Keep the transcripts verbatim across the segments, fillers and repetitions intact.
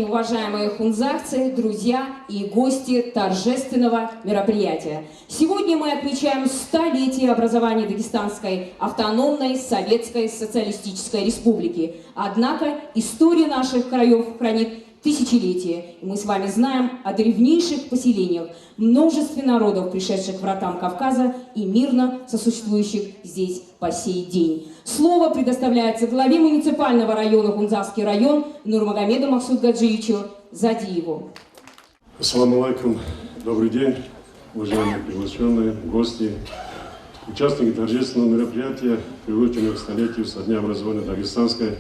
Уважаемые хунзахцы, друзья и гости торжественного мероприятия! Сегодня мы отмечаем столетие образования Дагестанской автономной Советской Социалистической Республики. Однако история наших краев хранит тысячелетия, и мы с вами знаем о древнейших поселениях, множестве народов, пришедших к вратам Кавказа и мирно сосуществующих здесь по сей день. Слово предоставляется главе муниципального района Хунзахский район Нурмагомеду Максудгаджиевичу Задиеву. Ассаламу алейкум. Добрый день, уважаемые приглашенные, гости, участники торжественного мероприятия, приуроченного к столетию со дня образования Дагестанской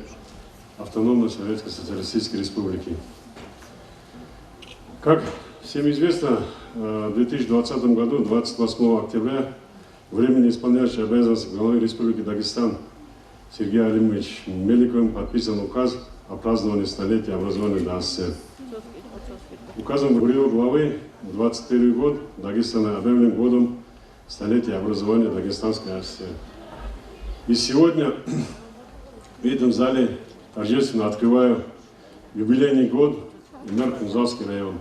автономной Советской Социалистической Республики. Как всем известно, э, в две тысячи двадцатом году, двадцать восьмого октября, временно исполняющий обязанности главы Республики Дагестан Сергеем Алимовичем Меликовым подписан указ о праздновании столетия образования Д А С С Р. Указом Буревой главы двадцать первый год Дагестана объявлен годом столетия образования Дагестанской А С С Р. И сегодня в этом зале торжественно открываю юбилейный год и мэр Хунзахский район.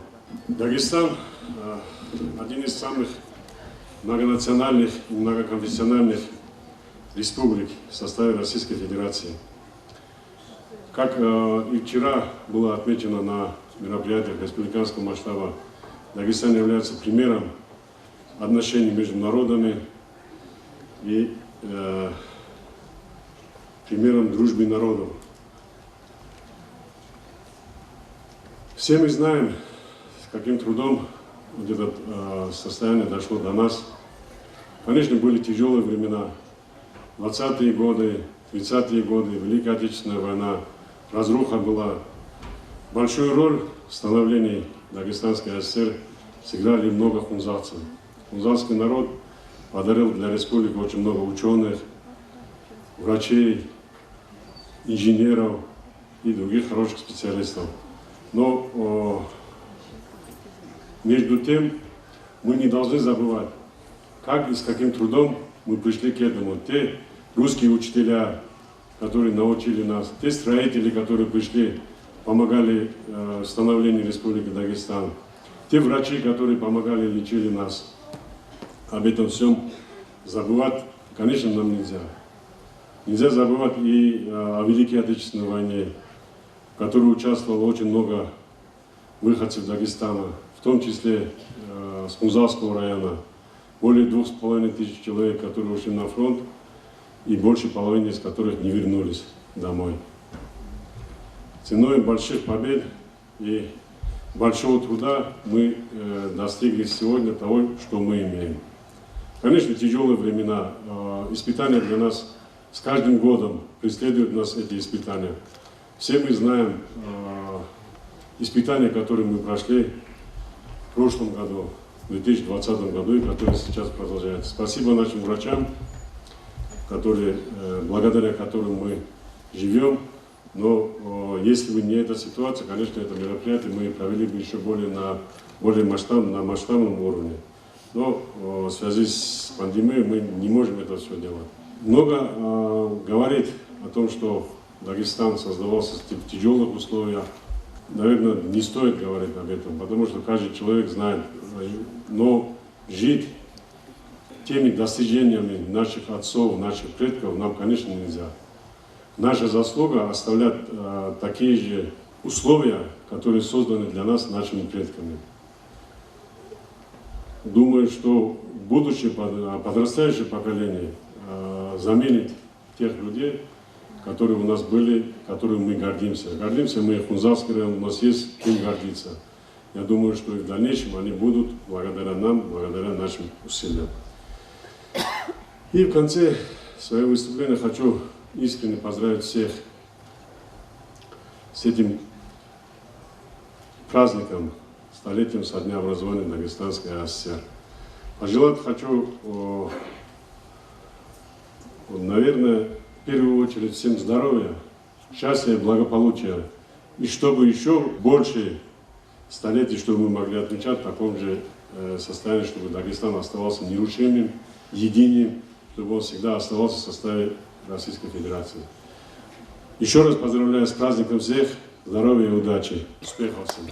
Дагестан, э, один из самых многонациональных и многоконфессиональных республик в составе Российской Федерации. Как, э, и вчера было отмечено на мероприятиях республиканского масштаба, Дагестан является примером отношений между народами и, э, примером дружбы народов. Все мы знаем, с каким трудом вот это, э, состояние дошло до нас. Конечно, были тяжелые времена. Двадцатые годы, тридцатые годы, Великая Отечественная война, разруха была. Большую роль в становлении Дагестанской А С С Р сыграли много хунзахцев. Хунзахский народ подарил для республики очень много ученых, врачей, инженеров и других хороших специалистов. Но, о, между тем мы не должны забывать, как и с каким трудом мы пришли к этому. Те русские учителя, которые научили нас, те строители, которые пришли, помогали, э, в становлении Республики Дагестан, те врачи, которые помогали, лечили нас. Об этом всем забывать, конечно, нам нельзя. Нельзя забывать и, э, о Великой Отечественной войне, в которой участвовало очень много выходцев Дагестана, в том числе, э, с Хунзахского района, более двух с половиной тысяч человек, которые ушли на фронт, и больше половины из которых не вернулись домой. Ценой больших побед и большого труда мы, э, достигли сегодня того, что мы имеем. Конечно, тяжелые времена, э, испытания для нас с каждым годом преследуют нас эти испытания. Все мы знаем, э, испытания, которые мы прошли в прошлом году, в две тысячи двадцатом году и которые сейчас продолжаются. Спасибо нашим врачам, которые, э, благодаря которым мы живем. Но, э, если бы не эта ситуация, конечно, это мероприятие мы провели бы еще более на более масштаб, на масштабном уровне. Но, э, в связи с пандемией мы не можем это все делать. Много, э, говорит о том, что Дагестан создавался в тяжелых условиях. Наверное, не стоит говорить об этом, потому что каждый человек знает. Э, но жить теми достижениями наших отцов, наших предков нам, конечно, нельзя. Наша заслуга оставлять, э, такие же условия, которые созданы для нас нашими предками. Думаю, что будущее под-, подрастающее поколение, э, заменит тех людей, которые у нас были, которыми мы гордимся. Гордимся мы, Хунзахский район, у нас есть кем гордиться. Я думаю, что и в дальнейшем они будут благодаря нам, благодаря нашим усилиям. И в конце своего выступления хочу искренне поздравить всех с этим праздником, столетием со дня образования Дагестанской А С С Р. Пожелать хочу, о, наверное, в первую очередь всем здоровья, счастья и благополучия. И чтобы еще больше столетий, чтобы мы могли отмечать в таком же, э, состоянии, чтобы Дагестан оставался нерушимым, единым, чтобы он всегда оставался в составе Российской Федерации. Еще раз поздравляю с праздником всех, Здоровья и удачи, успехов всем.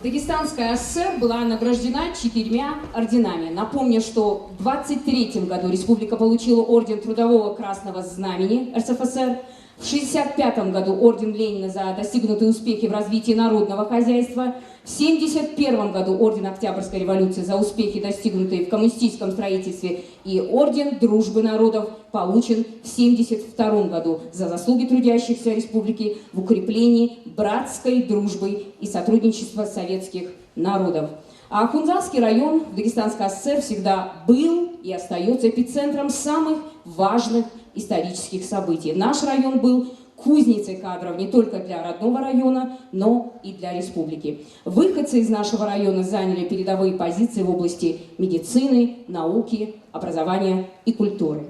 Дагестанская АССР была награждена четырьмя орденами. Напомню, что в двадцать третьем году республика получила орден Трудового Красного Знамени РСФСР, в шестьдесят пятом году орден Ленина за достигнутые успехи в развитии народного хозяйства, в семьдесят первом году орден Октябрьской революции за успехи, достигнутые в коммунистическом строительстве, и орден Дружбы народов получен в семьдесят втором году за заслуги трудящихся республики в укреплении братской дружбы и сотрудничества советских народов. А Хунзахский район в Дагестанской АССР всегда был и остается эпицентром самых важных исторических событий. Наш район был кузницей кадров не только для родного района, но и для республики. Выходцы из нашего района заняли передовые позиции в области медицины, науки, образования и культуры.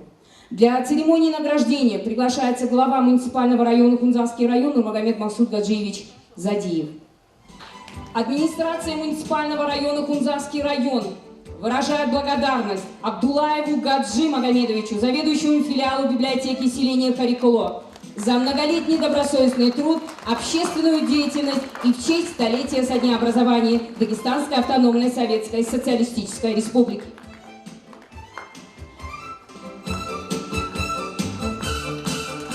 Для церемонии награждения приглашается глава муниципального района Хунзахский район Нурмагомед Максудгаджиевич Задиев. Администрация муниципального района Хунзахский район выражает благодарность Абдулаеву Гаджи Магомедовичу, заведующему филиалу библиотеки селения Харикуло, за многолетний добросовестный труд, общественную деятельность и в честь столетия со дня образования Дагестанской автономной советской социалистической республики.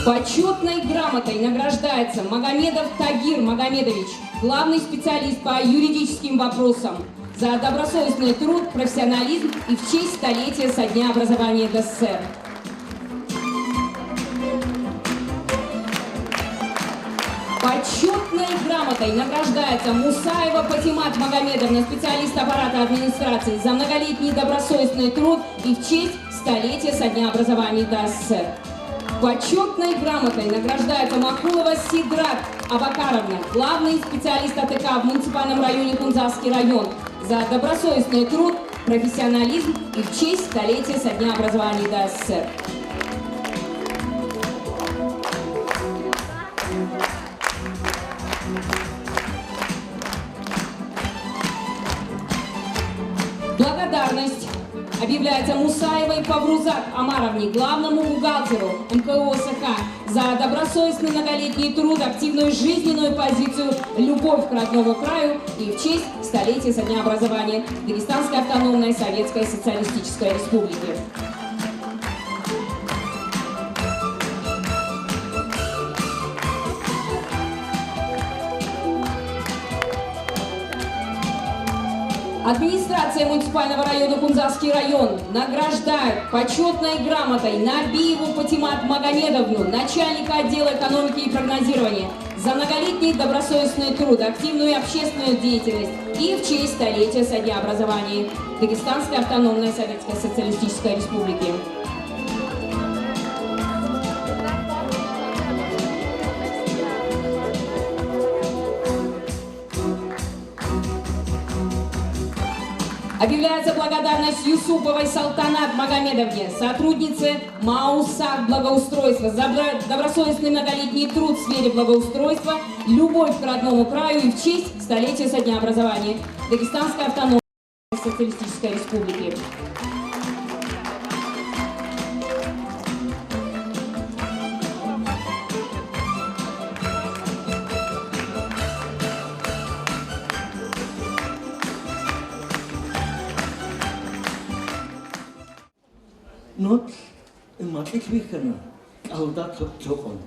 Почётной грамотой награждается Магомедов Тагир Магомедович, главный специалист по юридическим вопросам, за добросовестный труд, профессионализм и в честь столетия со дня образования ДССР. Почётной грамотой награждается Мусаева Патимат Магомедовна, специалист аппарата администрации, за многолетний добросовестный труд и в честь столетия со дня образования ДССР. Почётной грамотой награждается Макулова Сидрат Абакаровна, главный специалист АТК в муниципальном районе Хунзахский район, за добросовестный труд, профессионализм и в честь столетия со дня образования ДССР. Благодарность объявляется Мусаевой Паврузат Амаровне, главному бухгалтеру МКО СХ, за добросовестный многолетний труд, активную жизненную позицию, любовь к родному краю и в честь столетия со дня образования Дагестанской автономной советской социалистической республики. Администрация муниципального района Хунзахский район награждает почётной грамотой Набиеву Патимат Магомедовну, начальника отдела экономики и прогнозирования, за многолетний добросовестный труд, активную общественную деятельность и в честь столетия со дня образования Дагестанской автономной советской социалистической республики. Объявляется благодарность Юсуповой Салтанат Магомедовне, сотруднице МАУ «Сад благоустройства», за бла-, добросовестный многолетний труд в сфере благоустройства, любовь к родному краю и в честь столетия со дня образования Дагестанской автономной социалистической республики. Нолъ макьилъ бихьана, кӀалда лъо-, лъокъун.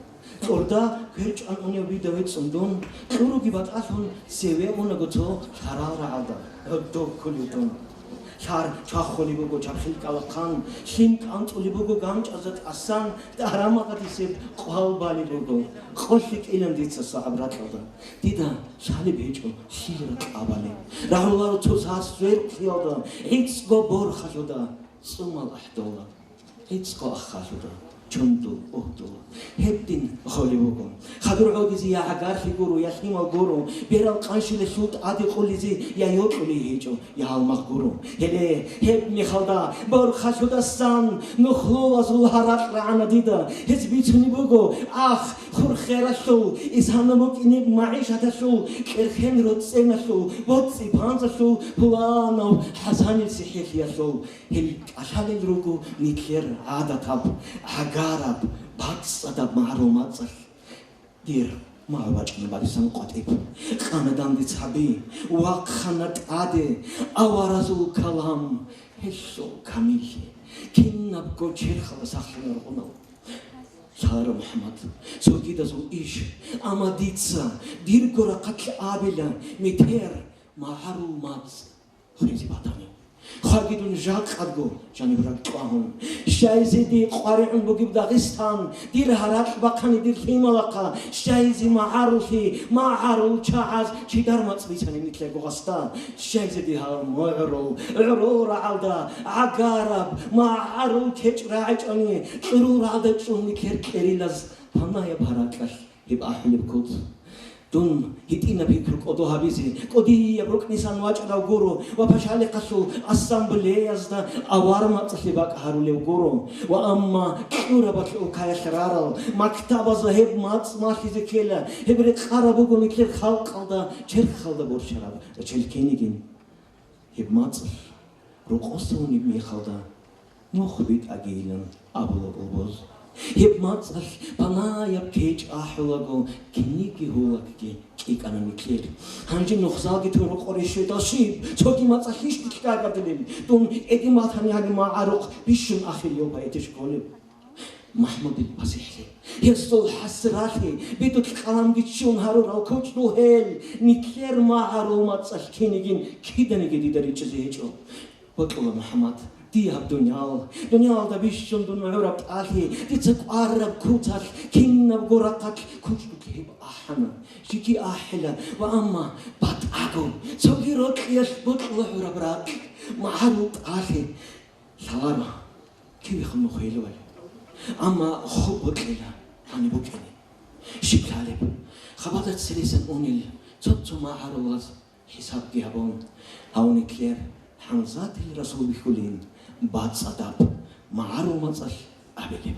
ТӀорда квер чӀван унев бида вецӀцӀун дун, кьуруги батӀалъун, цеве унаго цо лъарал рагӀалда, гӀодов кколев дун. Лъар чвахулеб буго чабхил кӀалахъан, лъим кӀанцӀулеб буго ганчӀазда тӀасан, тӀарамагъадисеб къвал балеб буго. Къолъи кӀилан дица сагӀаб ракьалда. Дида лъалеб гьечӀо лъил ракьабали. Рагьуларо цо сас зверкълъиялда, гӀицӀго борхалъуда цӀумал ахӀдола. ГӀицӀго аххалъуда чундул угьдула. Гьеб дин холев вуго. Хадур гӀодизе я гӀагарлъи гуро, я лъимал гуро, берал къанщилелъул тӀаде къулизе я йокьулей гьечӀо, я гьалмагъ гуро. Гьеле, гьеб мехалда борхалъудасан нухлулазул гьаракь рагӀана дида. Гьез бицунеб буго, ах, хурхералъул, исана букӀинеб магӀишаталъул, кьерхен роцӀцӀеналъул, боцӀи-панзалъул пуланав ХӀасанил сихӀирлъиялъул. Гьел кӀалъалел руго нилъер гӀадатаб, гӀагараб, бацӀцӀадаб магӀарул мацӀалъ. Дир магӀу бачӀана Бадисан къватӀиб. Къана данде цаби, вахъана тӀаде аваразул калам, гьелъул камиллъи кинабго черхалда сахлъунаргъунал. Лъала, МухӀаммад, цогидазул иш, амма дица дирго рахъалъ абила, метер магӀарул мацӀ хвезе батани. Хваги дун жакъадго жаниб ракӀ кьвагьун. Щайзе дие къваригӀун бугеб Дагъистан, дир гьаракь бахъани дир лъималахъа, щайзе магӀарулъи, магӀарул чагӀаз чидар мацӀ бицани нилъего гъасда, щайзе дие гьал мугӀрул, гӀурул рагӀалда гӀагараб магӀарул кечӀ рагӀичӀони, кьурул рагӀалда чӀун нилъер кьерилаз панаяб гьаракьалъ. Гьеб ахӀулеб куц. Дун гьитӀинаб пикру кӀодо гьабизе, кӀудияб рукӀнисан вачӀарав гуро ва пашалихъалъул ассамблеязда авар мацӀалъе бакӀ гьарулев гуро. Ва амма кьурабалъ улкаялъ рарал мактабазда гьеб мацӀ малъизе ккела, гьеб рекъараб буго нилъер халкъалда черхалда борчараб рачел ккенигин. Гьеб мацӀалъ рокъоса унеб мехалда нух битӀагийилан абула гъолбоз. Гьеб мацӀалъ панаяб кечӀ ахӀулаго киниги гьулакги кӀикӀана нилъер. Гьанже нухзалги тун рокъоре щведал щиб, цоги мацӀалъищ нилъ гагадилел? Дун эдин батани гьаниб магӀарухъ бищун ахирияв поэтищ кколеб. МахӀмудил пасихӀлъи, гьесул хӀасралъи, битӀулъ къаламги ччун гьарурал кучӀдул гьел, нилъер магӀарул мацӀалъ кинигин киданиги дида ричӀчӀизе гьечӀо. Бокьула, МухӀаммад, дие гьаб дуниял, дуниялалда бищун дун гӀураб тӀалъи, дица кӀвараб куцалъ, кинабго рахъалъ кучӀдулъ гьеб ахӀана. Жеги ахӀила ва амма батӀаго, цоги рокьиялъ бокьула гӀураб ракь, магӀарул тӀалъи. Лъаларо, кивехун нух гьелевали. Амма хоб бокьила гьаниб букӀине. Щиб лъалеб? Хабада цересан унел цо-цо магӀарулаз хӀисабги гьабун, гьав нилъер ХӀамзатил Расул бихьулин, бацӀцӀадаб магӀарул мацӀалъ абилеб.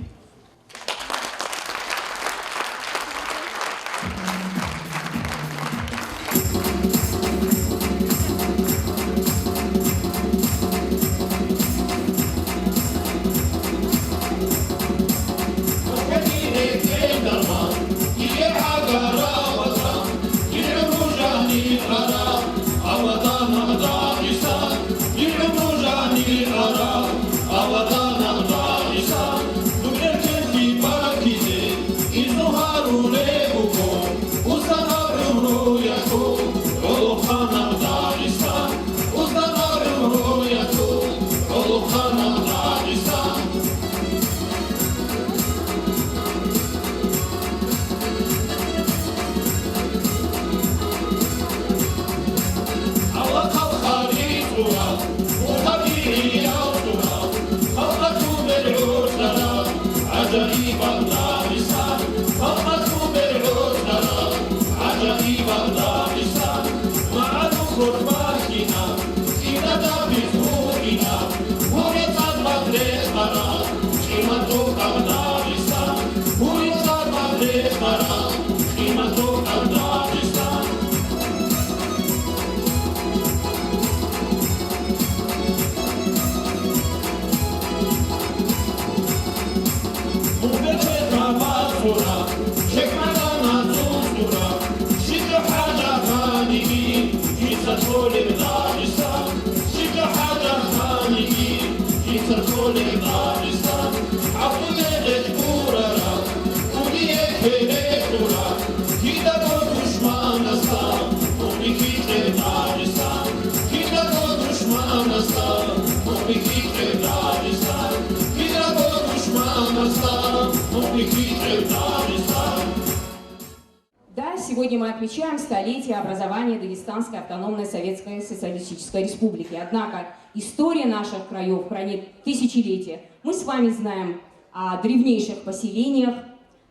Да, сегодня мы отмечаем столетие образования Дагестанской автономной Советской Социалистической Республики. Однако история наших краев хранит тысячелетия. Мы с вами знаем о древнейших поселениях,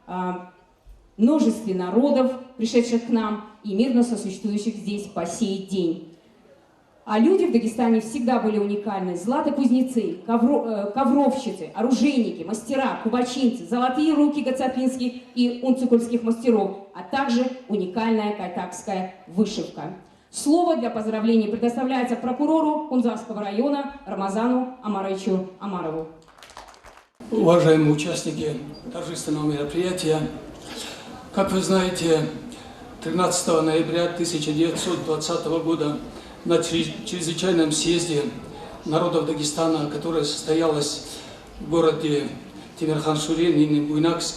о множестве народов, пришедших к нам и мирно сосуществующих здесь по сей день. А люди в Дагестане всегда были уникальны. Златокузнецы, ковро-, э, ковровщицы, оружейники, мастера, кубачинцы, золотые руки гацапинских и унцукульских мастеров, а также уникальная кайтакская вышивка. Слово для поздравлений предоставляется прокурору Кунзахского района Рамазану Амаровичу Амарову. Уважаемые участники торжественного мероприятия, как вы знаете, тринадцатого ноября тысяча девятьсот двадцатого года на чрез-, чрезвычайном съезде народов Дагестана, которое состоялось в городе Темирхан-Шуре, ныне Буйнакск,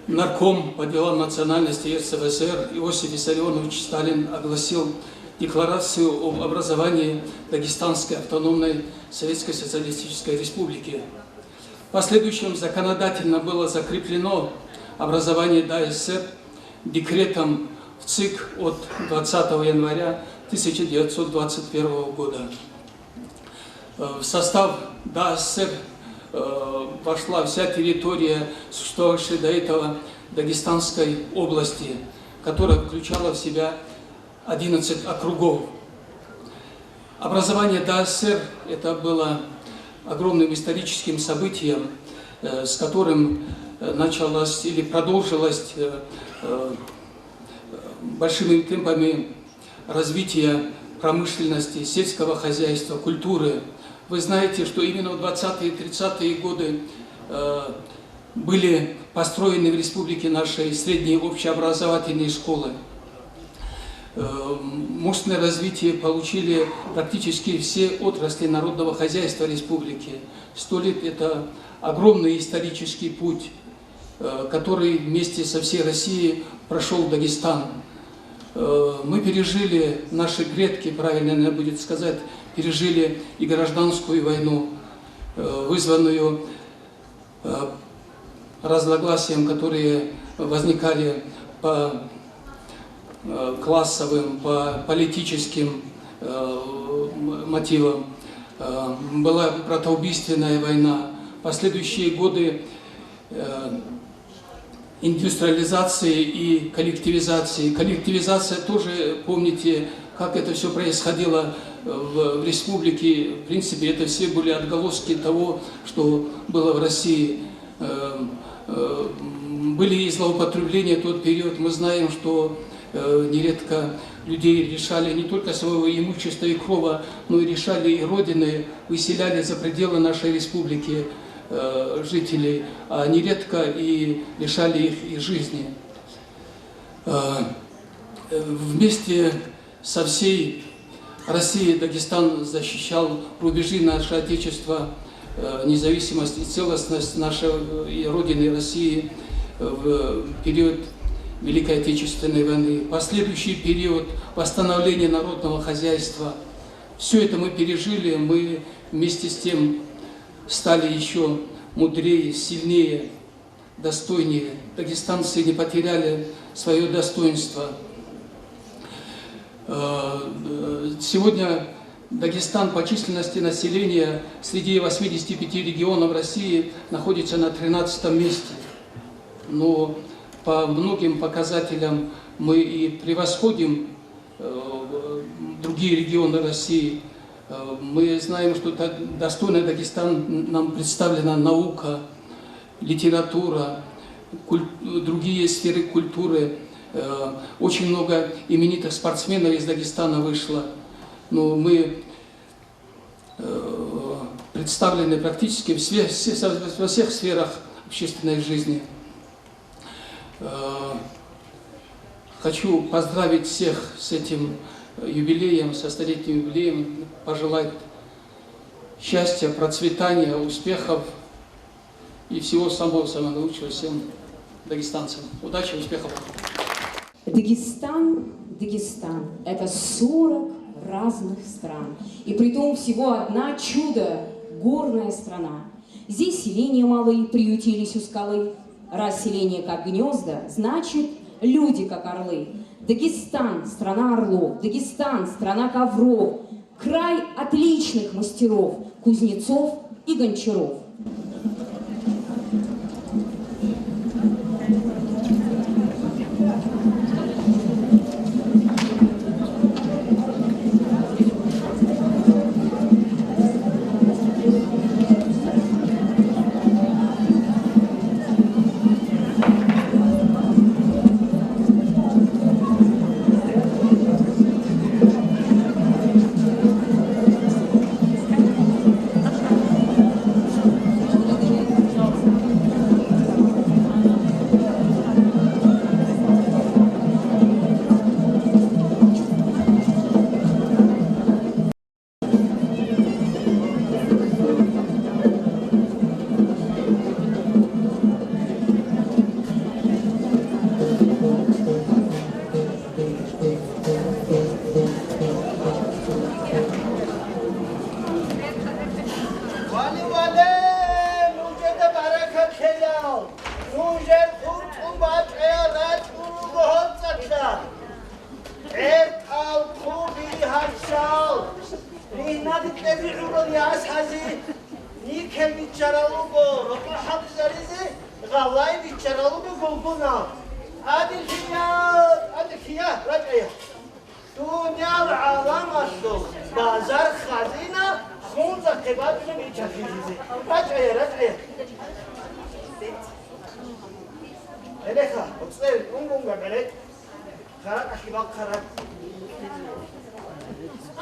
нарком по делам национальности РСФСР Иосиф Виссарионович Сталин огласил декларацию об образовании Дагестанской автономной Советской Социалистической Республики. В последующем законодательно было закреплено образование ДАССР декретом в ЦИК от двадцатого января тысяча девятьсот двадцать первого года. Э, в состав ДАССР, э, вошла вся территория, существовавшей до этого Дагестанской области, которая включала в себя одиннадцать округов. Образование ДАССР — это было огромным историческим событием, э, с которым, э, началось или продолжилось, э, э, большими темпами развития промышленности, сельского хозяйства, культуры. Вы знаете, что именно в двадцатые-тридцатые годы, э, были построены в республике нашей средние общеобразовательные школы. Э, мощное развитие получили практически все отрасли народного хозяйства республики. Сто лет — это огромный исторический путь, э, который вместе со всей Россией прошёл Дагестан. Э, мы пережили, наши предки, правильно, наверное, будет сказать, пережили и гражданскую войну, э, вызванную, э, разногласиям, которые возникали по, э, классовым, по политическим, э, м-, мотивам. Э, была братоубийственная война. Последующие годы, э, индустриализации и коллективизации. Коллективизация тоже, помните, как это всё происходило в, в республике. В принципе, это все были отголоски того, что было в России. Э, э, м, были и злоупотребления в тот период. Мы знаем, что, э, нередко людей лишали не только своего имущества и крова, но и лишали и родины, выселяли за пределы нашей республики, э, жителей, а нередко и лишали их и жизни. Э, вместе со всей Россией Дагестан защищал рубежи нашего Отечества, э, независимость и целостность нашей, э, Родины России в период Великой Отечественной войны, последующий период восстановления народного хозяйства. Всё это мы пережили, мы вместе с тем стали ещё мудрее, сильнее, достойнее. Дагестанцы не потеряли своё достоинство. Э, э, сегодня Дагестан по численности населения среди восьмидесяти пяти регионов России находится на тринадцатом месте. Но по многим показателям мы и превосходим, э, другие регионы России. Э, мы знаем, что та-, достойно Дагестан нам представлена наука, литература, куль-, другие сферы культуры. Э, очень много именитых спортсменов из Дагестана вышло. Но мы, э, представлены практически в све-, все, со-, во всех сферах общественной жизни. Э, хочу поздравить всех с этим Юбилеем, со столетним юбилеем пожелать счастья, процветания, успехов и всего самого-самого лучшего всем дагестанцам. Удачи, успехов! Дагестан, Дагестан — это сорок разных стран. И притом всего одна чудо горная страна. Здесь селения малы, приютились у скалы. Раз селения как гнёзда, значит, люди как орлы. Дагестан — страна орлов, Дагестан — страна ковров, край отличных мастеров, кузнецов и гончаров. Вали, вали, нужеда баракат лъеял, нужер хурцӀун бачӀая рачӀун руго гьорцӀалъа. ГӀертал хъубири гьарсал, ригьнаде кьезе гӀурал ясази, никел биччарал руго рокъор хӀалтӀизаризе, гъалай биччарал руго гулгунал. Адилъия, адилъия, рачӀая. Дуниял гӀаламалъул базар хазина хунзахъе бачӀун ичалъизезе. РачӀая, рачӀая. Гьелеха, оцӀел, унго-унго гӀеле. Харакъалъе бахъараб.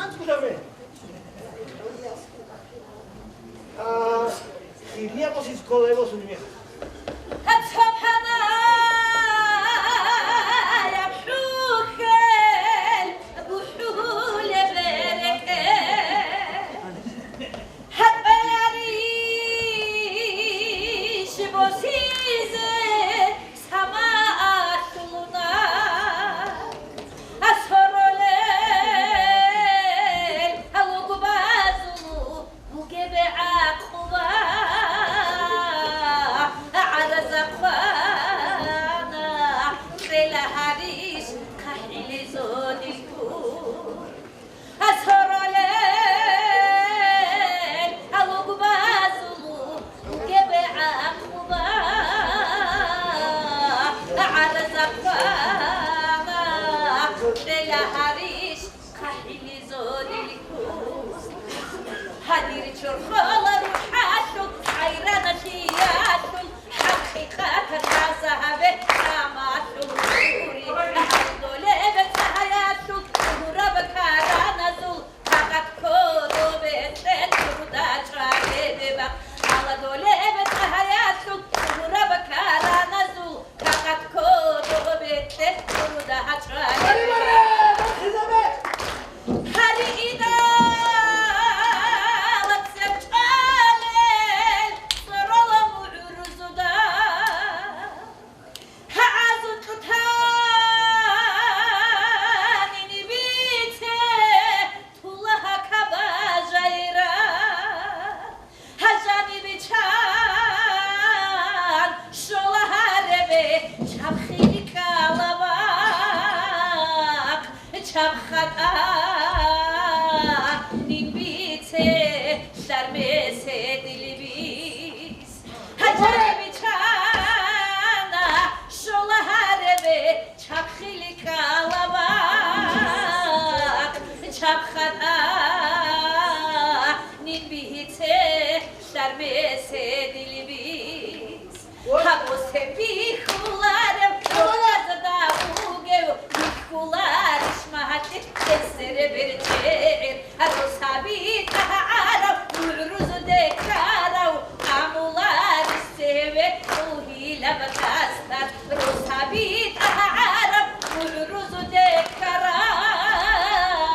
АнцӀго жаве. А, хирияб босиз кколеб босулеб мех. Гьаб цо панаяб хӀухьел бухӀулеб берекет. Гьаб баярищ босизе самаалъуна. Асоролел гьалугбазул бугеб гӀакъуба, гӀаразахъана кьела гьарищ хъахӀилезодилъун. Асоролел гьалугбазул бугеб гӀакъуба, гӀаразахъана кьела гьарищ хъахӀилезодилъун. Гьадир чорхола рухӀалъул, гӀайраналъиялъул, ХӀакъикъаталъ гьабе гӀамалъул гури, гьардолеб цӀаялъул гьураб караназул, пакъат кодобе цӀе турда чӀвалебе бакъ. Гьаладолеб цӀаялъул гьураб караназул, пакъат кодобе цӀе турда чӀвалебе бакъ. Гьари идала цеб чӀвалел соролаб гӀурузда. ГӀазу тӀутанин бице тула гьакаба жайра. Гьажани бичан щола гьаребе чабхили ккалабахъ. Чаб хатӀанин бице лъар меседилбис. Гьачам бичана щола гьаребе чабхили ккалабахъ. Чаб хатӀанин бице лъар меседилбис. Гьаб босеб бихьуларев, гьаб базда бугев, бихьуларищ магьачӀи, тесере берчӀегӀер, гьарусаби тӀагӀарав, гӀурузде ккарав, амуларищ цеве угьилаб тасдат, русаби тӀагӀарав, гӀурузде ккарав.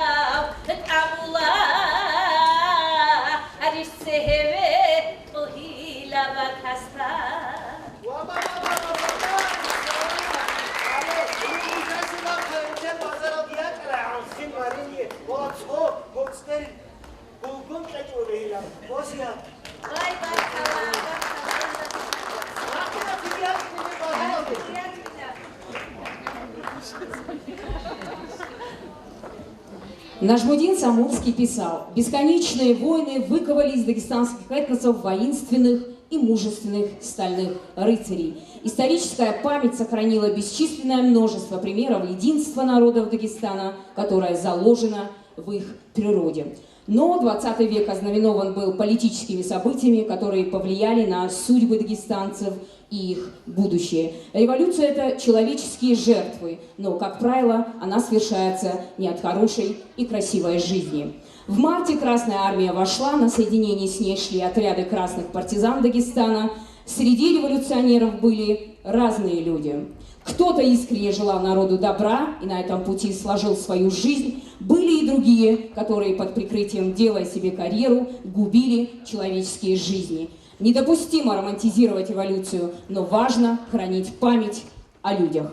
Нажмудин Самурский писал: «Бесконечные войны выковали из дагестанских этносов воинственных и мужественных стальных рыцарей. Историческая память сохранила бесчисленное множество примеров единства народов Дагестана, которое заложено в их природе». Но двадцатый век ознаменован был политическими событиями, которые повлияли на судьбы дагестанцев и их будущее. Революция — это человеческие жертвы, но, как правило, она свершается не от хорошей и красивой жизни. В марте Красная армия вошла, на соединение с ней шли отряды красных партизан Дагестана. Среди революционеров были разные люди. Кто-то искренне желал народу добра и на этом пути сложил свою жизнь. Были и другие, которые под прикрытием «делай себе карьеру» губили человеческие жизни. Недопустимо романтизировать революцию, но важно хранить память о людях.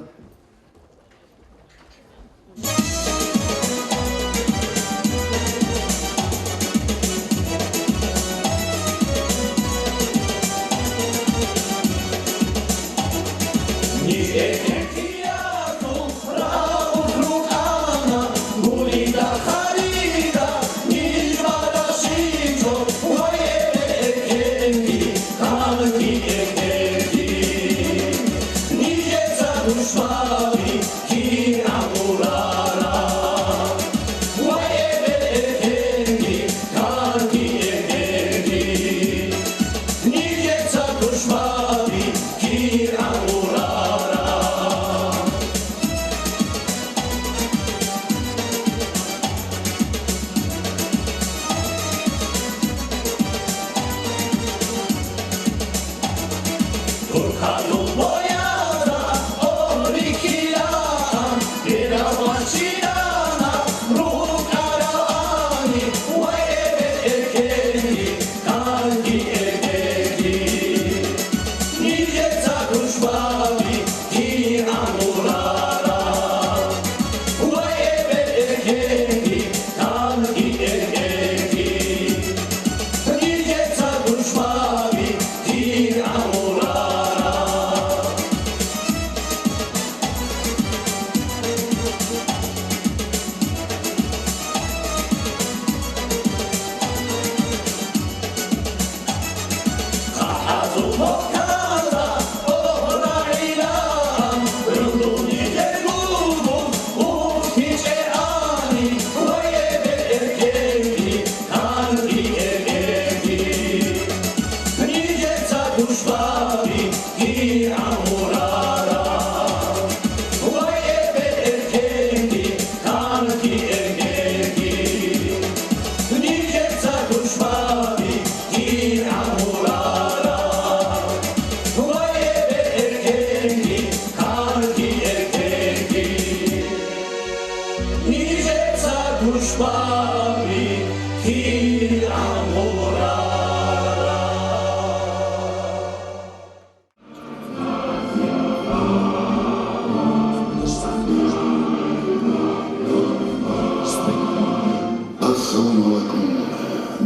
Ассаламу гӀалайкум,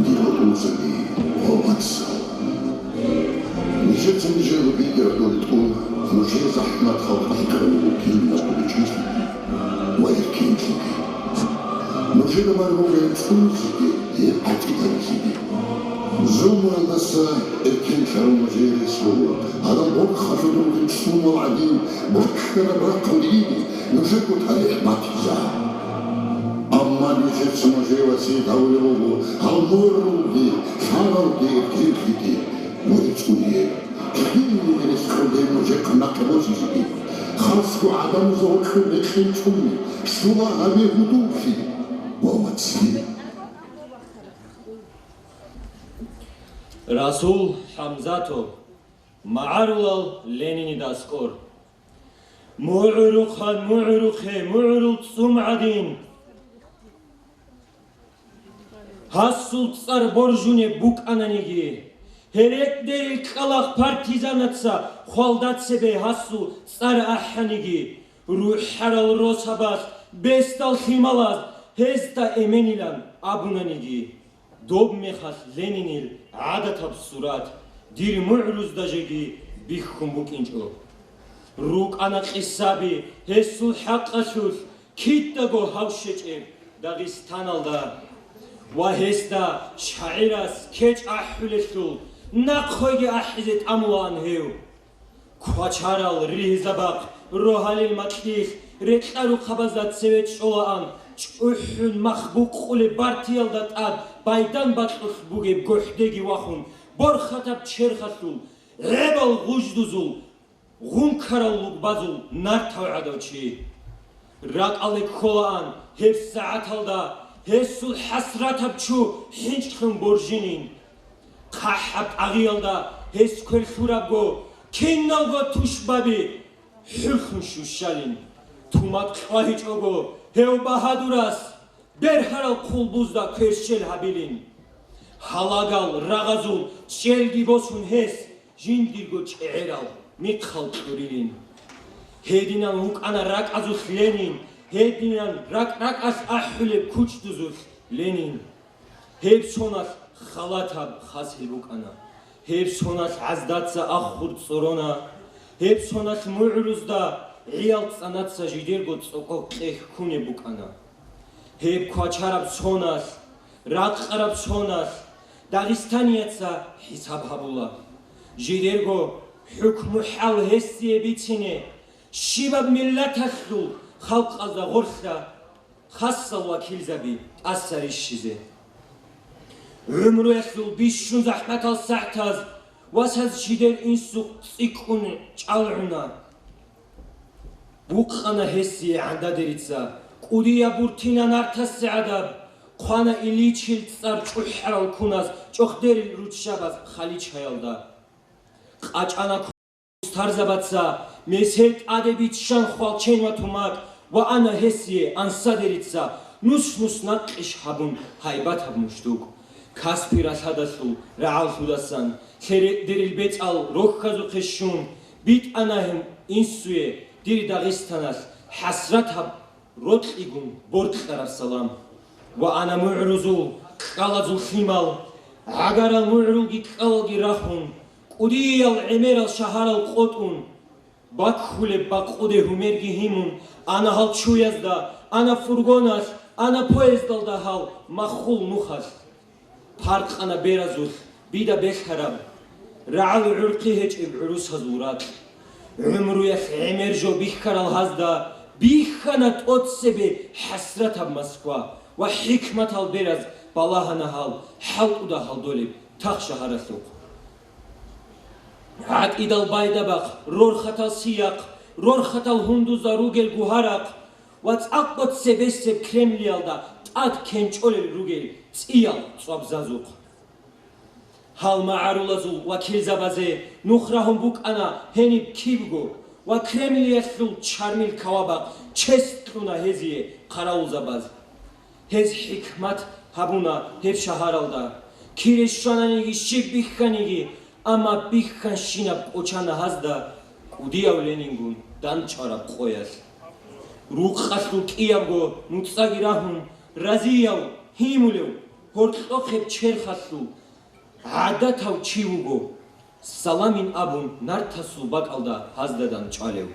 дир гьоркьосаби ва вацал. Нижеца нижер рубеги радулел тӀун, нужее захӀмат халкъалъе кьун бугин, махтуличилъиги ва эркенлъиги. Нужеда маргьура цӀунизеги, гьеб гӀатӀидализеги. Зумалдаса эркенлъарав нужее рес буго, гьадаб борхалъудулги цӀунал гӀадин борхьараб рахъал диги нужего талихӀ батизаб. Амма нижеца нужее васият гьабулеб буго гьал моралги, лъаналги, эркенлъиги, нужер цӀунизе. Кинабниги рес кьуге нужехъа нахъе босизеги, хасго гӀадамазда гьоркьоб рекъон цӀуни, щула гьабе гьудуллъи ва вацлъи. Расул ХӀамзатов, магӀарулал Ленинида аскӀор. МугӀрухъан, мугӀрухъе, мугӀрул цӀум гӀадин. Гьасул цӀар боржунеб букӀананиги, гьерекьдерил кӀкӀалахъ партизанаца хвалда цебе гьасул цӀар ахӀаниги, рухӀарал росабаз, бесдал лъималаз гьезда эменилан абунаниги. Доб мехалъ Ленинил гӀадатаб сурат дир мугӀрузда жеги бихьун букӀинчӀо. РукӀана къисаби гьесул хӀакъалъулъ кидаго гьав щечӀеб Дагъистаналда. Ва гьесда шагӀирас кечӀ ахӀулелъул нахъеги ахӀизе тӀамулаан гьев. Квачарал ригьизабахъ рогьалил макьилъ рекьа-рухъабазда цеве чӀолаан, чӀухӀун мах букъулеб бартиялда тӀад байдан бакьулъ бугеб гохӀдеги вахун, борхатаб черхалъул гӀебал гъуждузул, гъункарал лугбазул нартав гӀадав чи. РакӀалде кколаан гьеб сагӀаталда гьесул хӀасратаб чу хӀинчӀлъун боржинин. ХъахӀаб тӀагъиялда гьес квер лъурабго, киналго тушбаби хӀурлъун щущалин. Тумат кьвагьичӀого гьев багьадурас бергьарал хъулбузда кверщел гьабилин. Гьалагал рагъазул чӀелги босун гьес жиндирго чӀегӀерал михъал кьурилин. Гьединан вукӀана ракӀазулъ Ленин, гьединан ракӀ-ракӀалъ ахӀулеб кучдузулъ Ленин. Гьеб соналъ халатаб хасил букӀана. Гьеб соналъ гӀаздаца ахур цӀорона. Гьеб соналъ мугӀрузда гӀиял цӀанаца жидерго цӀокӀо кьехь ккунеб букӀана. Гьеб квачараб соналъ, ракъараб соналъ Дагъистанияца хӀисаб гьабула. Жидерго хӀукму-хӀал гьесие бицине, щибаб миллаталъул халкъазда гъорлъа хасал вакилзаби тӀаса рищизе. ГӀумруялъул бищун захӀматал сагӀтаз васаз жидер инсухъ цӀикӀкӀун чӀалгӀуна. Букъана гьесие гӀандадерица, кӀудияб буртина нартасе гӀадаб, хъвана Ильичил цӀар чӀухӀарал куназ чӀохдерил руччабаз халичаялда. КъачӀана Старзабаца месел тӀаде биччан хвалчен ва тумат ва ана гьесие ансадерица нус-нус накъиш гьабун гьайбатаб мушдук. Каспи ралъадалъул рагӀаллъудасан лъередерил бецӀал рохьазухъе щун, битӀана гьев инсуе дир Дагъистаналъ хӀасратаб рокьигун боркьараб салам. Ва ана мугӀрузул ккалазул лъимал, гӀагарал мугӀрулги ккалалги рахун, кӀудиял гӀемерал шагьарал къотӀун, баккулеб бакъуде гьумерги гьимун, ана гьалчуязда, ана фургоналъ, ана поездалда гьал маххул нухалъ. Паркъана беразулъ бида белъараб, рагӀал гӀурхъи гьечӀеб гӀурусазул ракь. ГӀумруялъ гӀемер жо бихьарал гьазда бихьана тӀоцебе хӀасратаб Москва ва хӀикматал бераз балагьана гьал хӀалтӀуда гьалдолеб тах шагьаралъухъ. ГӀатӀидал байдабахъ, рорхатал сияхъ, рорхатал гьундузда ругел гугьарахъ, ва цӀакъго цебесеб Кремлиялда тӀад кенчӀолел ругел цӀиял цӀвабзазухъ. Гьал магӀарулазул вакилзабазе нух рагьун букӀана гьениб кибго ва Кремлиялъул чармил кавабахъ чест кьуна гьезие хъаравулзабаз. Гьез хӀикмат гьабуна гьеб шагьаралда, кире щвананиги щиб бихьаниги, амма бихьанщинаб кӀочана гьазда кӀудияв Ленингун дандчӀвараб къоялъ. Рукъалъул кӀиябго нуцӀаги рагьун, разияв, гьимулев, гьоркьохъеб черхалъул гӀадатав чи вуго. Саламин абун нартасул бакӀалда гьазда дандчӀвалев.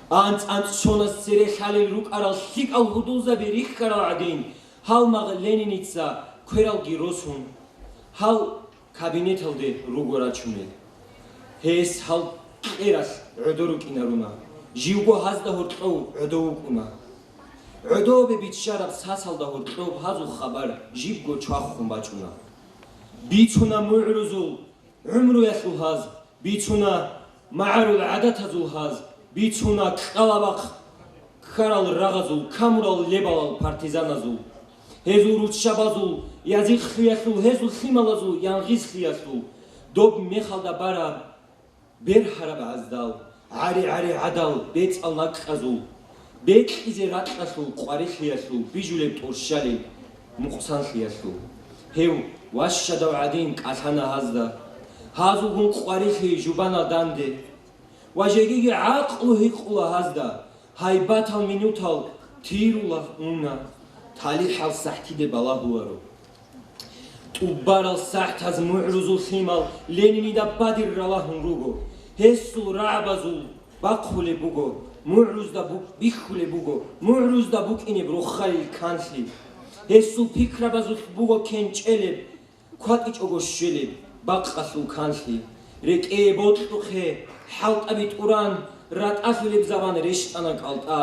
АнцӀ-анцӀ соназ цере лъалел рукӀарал лъикӀал гьудулзаби рихьарал гӀадин, гьалмагъ Лениница квералги росун, гьал кабинеталде руго рачунел. Гьес гьал кьералъ гӀодо рукӀинаруна, живго гьазда гьоркьов гӀодов вукӀуна. ГӀодобе биччараб сасалда гьоркьоб гьазул хабар жибго чвахун бачӀуна. Бицуна мугӀрузул гӀумруялъул гьаз, бицуна магӀарул гӀадатазул гьаз, бицуна ккалабахъ ккарал рагъазул, камурал лебалал партизаназул, гьезул руччабазул язихълъиялъул, гьезул лъималазул янгъизлъиялъул, доб мехалда бараб бергьараб гӀаздал, гӀари-гӀари гӀадал бецӀал накӀкӀазул, бекьизе ракьалъул къварилъиялъул бижулеб тӀурщалеб мукъсанлъиялъул. Гьев ващадав гӀадин кӀалъана гьазда. Гьазулгун къварилъи жубана данде. Ва жегиги гӀакълу гьикъула гьазда, гьайбатал минутал тирула уна, талихӀал сахӀтиде балагьуларо. ТӀубарал сахӀтаз мугӀрузул лъимал Ленинида бадир ралагьун руго. Гьесул рагӀабазул бахъулеб буго, мугӀрузда бу-, бихьулеб буго, мугӀрузда букӀинеб рохалил канлъи. Гьесул пикрабазулъ буго кенчӀелеб, кватӀичӀого щвелеб бакъалъул канлъи. РекӀее бокьухъе, хӀалтӀаби тӀуран, ратӀалъулеб заман рещтӀана кӀалтӀа.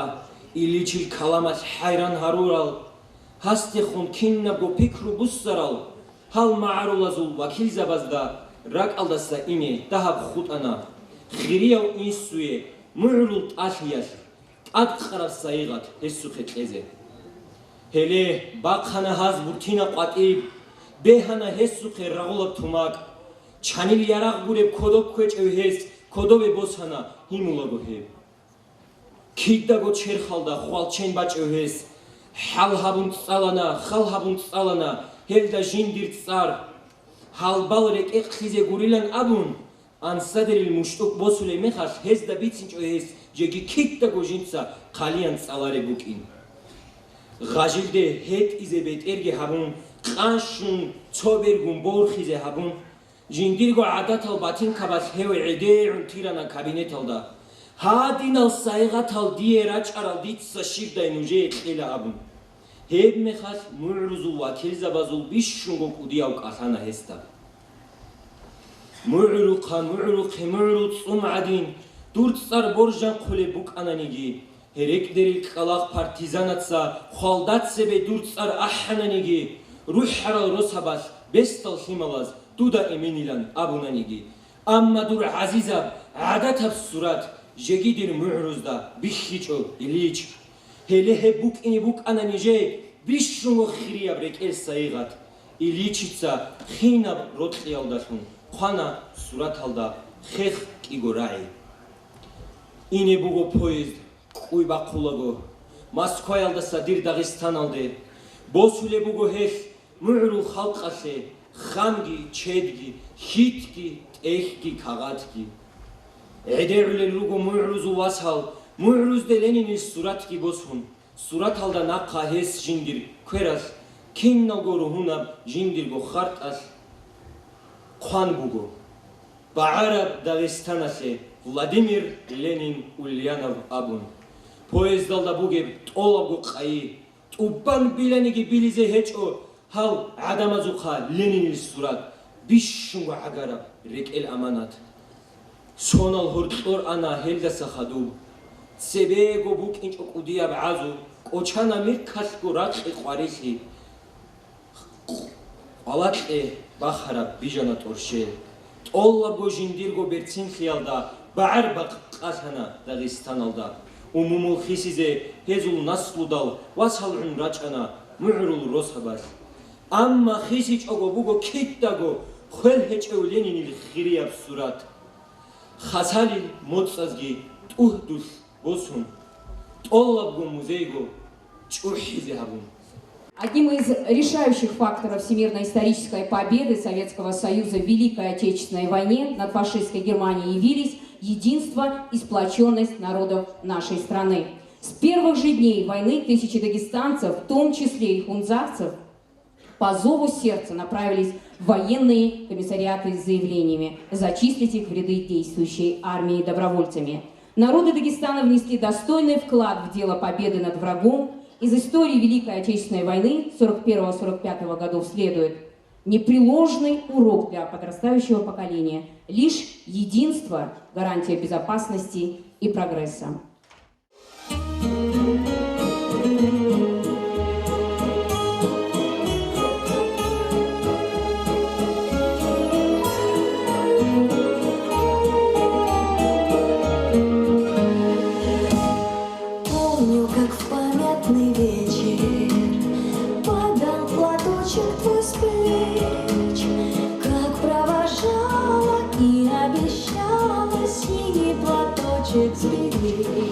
Ильичил каламалъ хӀайран гьарурал, гьасдехун кинабго пикру буссарал, гьал магӀарулазул вакилзабазда ракӀалдаса ине дагьаб хутӀана, хирияв инсуе мугӀрул тӀалъиялъ тӀадкъараб сайигъат гьесухъе кьезе. Гьеле бахъана гьаз бутӀина къватӀиб, бегьана гьесухъе рагъулаб тумакӀ. Чанил ярагъ гуреб кодоб кквечӀев гьес кодобе босана гьимулаго гьеб. Кидаго черхалда хвалчен бачӀев гьес, хӀал гьабун цӀалана, хал гьабун цӀалана гьелда жиндир цӀар. Гьалбал рекӀекълъизе гурилан абун, ансадерил муштӀукӀ босулеб мехалъ гьезда бицинчӀо гьес жеги кидаго жинца хъалиян цӀалареб букӀин. Гъажилде гьетӀизе бетӀерги гьабун, къанщун цо бергун борхизе гьабун, жиндирго гӀадатал батинкабалъ гьев гӀедегӀун тирана кабинеталда. Гьадинал сайигъатал дие рачӀарал дица щибдай нужее кьела абун. Гьебмехалъ мугӀрузул вакилзабазул бищунго кӀудияв кӀалъана гьесда. МугӀрухъа, мугӀрухъе, мугӀрул цӀум гӀадин, дур цӀар боржанхъулеб букӀананиги, гьерекьдерил кӀкӀалахъ партизанаца хвалда цебе дур цӀар ахӀананиги, рухӀарал росабалъ бесдал лъималаз дуда эменилан абунаниги, амма дур гӀазизаб гӀадатаб сурат жеги дир мугӀрузда бихьичӀо, Ильич. Гьеле гьеб букӀине букӀана нижее бищунго хирияб рекӀел сайигъат. Ильичица хинаб рокьиялдалъун хъвана сураталда хех кӀиго рагӀи. Ине буго поезд, кӀуй бахъулаго, Москваялдаса дир Дагъистаналде. Босулеб буго гьелъ мугӀрул халкъалъе хамги, чедги, хьитги, тӀехьги, кагъатги. ГӀедегӀулел руго мугӀрузул васал, мугӀрузде Ленинил суратги босун. Сураталда нахъа гьес жиндир квералъ, киналго ругьунаб жиндирго хартӀалъ хъван буго: «БагӀараб Дагъистаналъе, Владимир Ленин Ульянов», – абун. Поездалда бугеб тӀолабго къайи, тӀубан биланиги билизе гьечӀо гьал гӀадамазухъа Ленинил сурат, бищунго гӀагараб рекӀел аманат. Сонал гьоркьор ана гьелдаса хадуб. Цебего букӀинчӀо кӀудияб гӀазу, кӀочана миркалъго ракьи къварилъи. Къвалакье бахараб бижана тӀорщел. ТӀолабго жиндирго берцинлъиялда багӀар бакъ къалъана Дагъистаналда. Умумул хисизе гьезул наслудал васал гӀун рачӀана мугӀрул росабалъ. Амма хисичӀого буго кидаго хвел гьечӀев Ленинил хирияб сурат. Хасалил моцӀазги тӀугьдулъ босун, тӀолабго музейго чӀухӀизе гьабун. Одним из решающих факторов всемирно-исторической победы Советского Союза в Великой Отечественной войне над фашистской Германией явились единство и сплочённость народов нашей страны. С первых же дней войны тысячи дагестанцев, в том числе и хунзахцев, по зову сердца направились в военные комиссариаты с заявлениями зачислить их в ряды действующей армии добровольцами. Народы Дагестана внесли достойный вклад в дело победы над врагом. Из истории Великой Отечественной войны сорок первого сорок пятого годов следует: непреложный урок для подрастающего поколения. Лишь единство – гарантия безопасности и прогресса. Помню, как в памятный вечер падал платочек твой с плеч, как провожала и обещала синий платочек сберечь.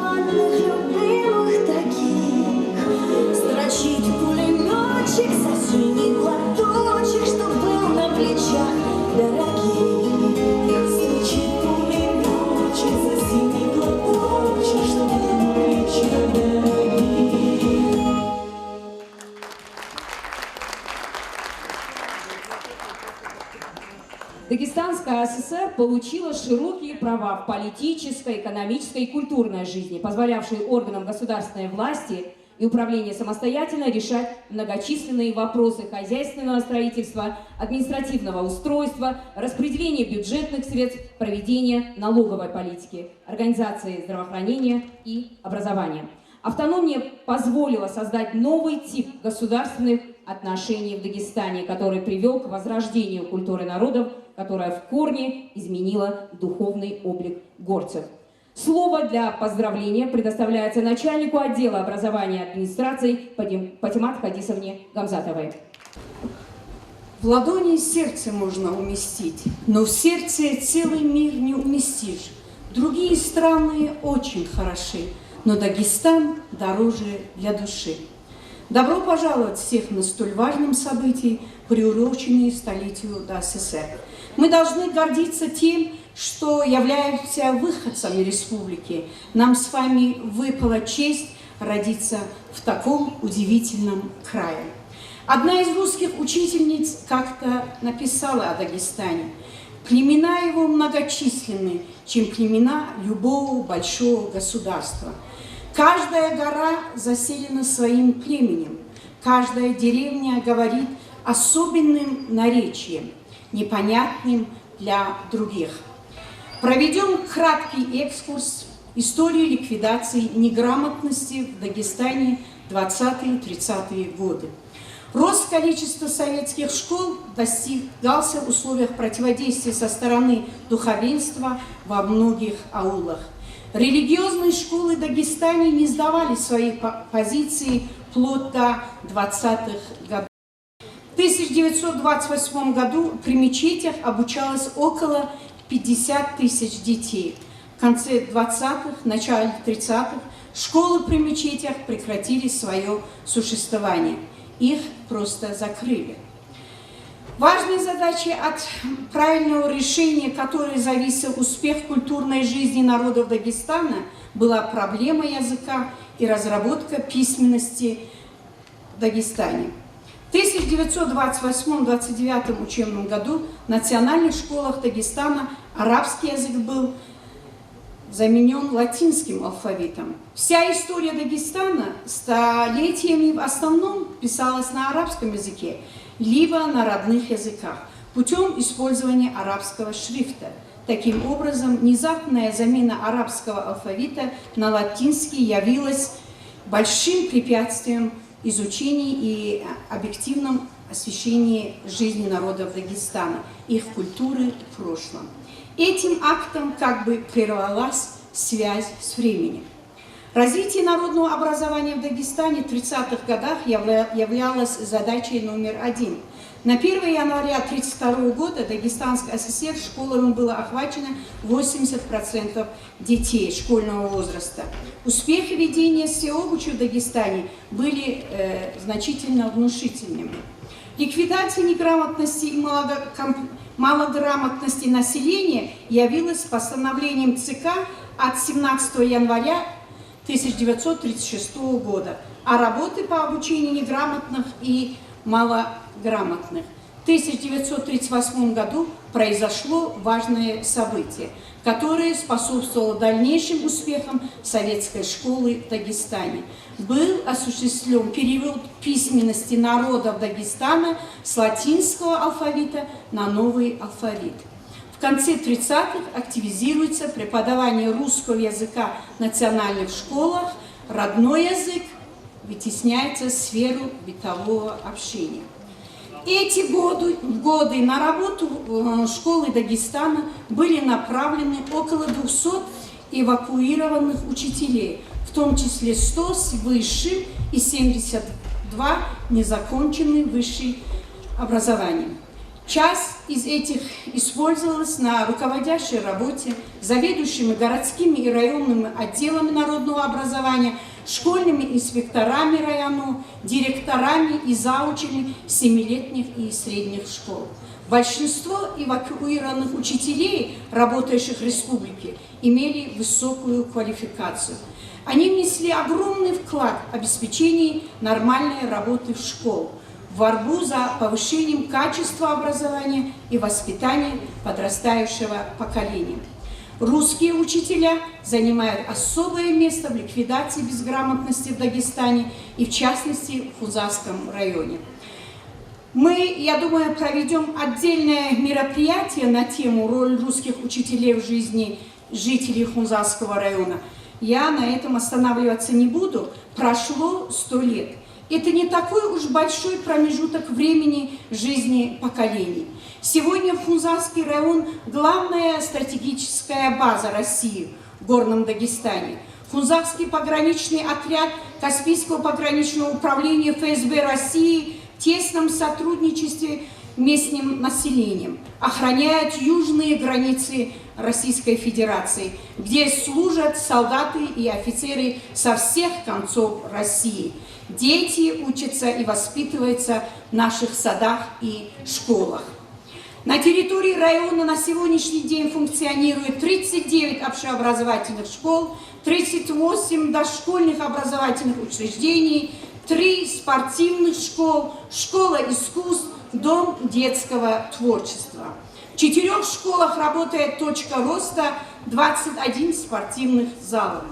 Родных, любимых таких. Строчит пулемётчик за синий платочек, чтоб был на плечах дорогих. Строчит пулемётчик за синий платочек, чтоб был на плечах дорогих. Дагестанская АССР получила широкие права в политической, экономической и культурной жизни, позволявшие органам государственной власти и управления самостоятельно решать многочисленные вопросы хозяйственного строительства, административного устройства, распределения бюджетных средств, проведения налоговой политики, организации здравоохранения и образования. Автономия позволила создать новый тип государственных отношений в Дагестане, который привёл к возрождению культуры народов, которая в корне изменила духовный облик горцев. Слово для поздравления предоставляется начальнику отдела образования администрации Патим-, Патимат Хадисовне Гамзатовой. В ладони сердце можно уместить, но в сердце целый мир не уместишь. Другие страны очень хороши, но Дагестан дороже для души. Добро пожаловать всех на столь важном событии, приуроченные столетию ДАССР. Мы должны гордиться тем, что являемся выходцами республики. Нам с вами выпала честь родиться в таком удивительном крае. Одна из русских учительниц как-то написала о Дагестане: «Племена его многочисленны, чем племена любого большого государства. Каждая гора заселена своим племенем, каждая деревня говорит особенным наречием, непонятным для других». Проведём краткий экскурс: история ликвидации неграмотности в Дагестане, двадцатые-тридцатые годы. Рост количества советских школ достигался в условиях противодействия со стороны духовенства во многих аулах. Религиозные школы Дагестане не сдавали свои по-, позиции вплоть до двадцатых годов. В тысяча девятьсот двадцать восьмом году при мечетях обучалось около пятьдесят тысяч детей. В конце двадцатых, начале тридцатых школы при мечетях прекратили своё существование. Их просто закрыли. Важной задачей от правильного решения которой зависел успех культурной жизни народов Дагестана, была проблема языка и разработка письменности в Дагестане. В тысяча девятьсот двадцать восьмом — двадцать девятом учебном году в национальных школах Дагестана арабский язык был заменён латинским алфавитом. Вся история Дагестана столетиями в основном писалась на арабском языке либо на родных языках путём использования арабского шрифта. Таким образом, внезапная замена арабского алфавита на латинский явилась большим препятствием изучении и объективном освещении жизни народов Дагестана, их культуры в прошлом. Этим актом как бы прервалась связь с временем. Развитие народного образования в Дагестане в тридцатых годах явля-, являлось задачей номер один. На первое января тридцать второго года Дагестанской ССР школами было охвачено восемьдесят процентов детей школьного возраста. Успехи ведения всеобуча в Дагестане были, э, значительно внушительными. Ликвидация неграмотности и малого-, комп-, малограмотности населения явилась постановлением ЦК от семнадцатого января тысяча девятьсот тридцать шестого года, а работы по обучению неграмотных и малограмотных. В тысяча девятьсот тридцать восьмом году произошло важное событие, которое способствовало дальнейшим успехам советской школы в Дагестане. Был осуществлён перевод письменности народов Дагестана с латинского алфавита на новый алфавит. В конце тридцатых активизируется преподавание русского языка в национальных школах, родной язык вытесняется в сферу бытового общения. Эти годы, годы на работу, э, школы Дагестана были направлены около двухсот эвакуированных учителей, в том числе сто с высшим и семьдесят два незаконченным высшим образованием. Часть из этих использовалась на руководящей работе, заведующими городскими и районными отделами народного образования, школьными инспекторами районов, директорами и заучами семилетних и средних школ. Большинство эвакуированных учителей, работающих в республике, имели высокую квалификацию. Они внесли огромный вклад в обеспечение нормальной работы в школ, в борьбу за повышением качества образования и воспитания подрастающего поколения. Русские учителя занимают особое место в ликвидации безграмотности в Дагестане и, в частности, в Хунзахском районе. Мы, я думаю, проведем отдельное мероприятие на тему «Роль русских учителей в жизни жителей Хунзахского района». Я на этом останавливаться не буду. Прошло сто лет. Это не такой уж большой промежуток времени в жизни поколений. Сегодня Хунзахский район — главная стратегическая база России в Горном Дагестане. Хунзахский пограничный отряд Каспийского пограничного управления Ф С Б России в тесном сотрудничестве местным населением, охраняют южные границы Российской Федерации, где служат солдаты и офицеры со всех концов России. Дети учатся и воспитываются в наших садах и школах. На территории района на сегодняшний день функционирует тридцать девять общеобразовательных школ, тридцать восемь дошкольных образовательных учреждений, три спортивных школ, школа искусств, дом детского творчества. В четырех школах работает «Точка роста», двадцать один спортивных залов.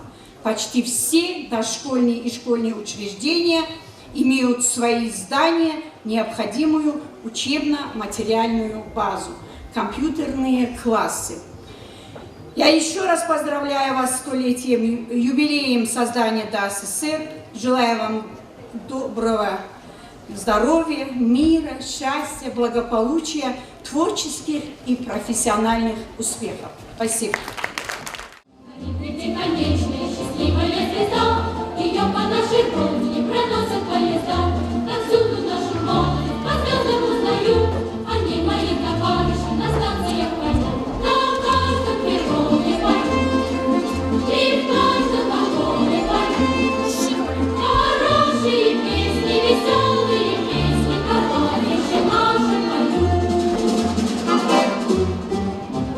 Почти все дошкольные и школьные учреждения имеют свои здания, необходимую учебно-материальную базу, компьютерные классы. Я еще раз поздравляю вас с столетием, ю-, юбилеем создания Д А С С Р. Желаю вам доброго здоровья, мира, счастья, благополучия, творческих и профессиональных успехов. Спасибо. Бесконечная счастливая звезда, её по нашей Родине проносят поезда. Повсюду нашу молодость по звёздам узнают, о ней мои товарищи на станциях поют. На каждом перроне поют, и в каждом вагоне поют. Хорошие песни, весёлые песни товарищи наши поют.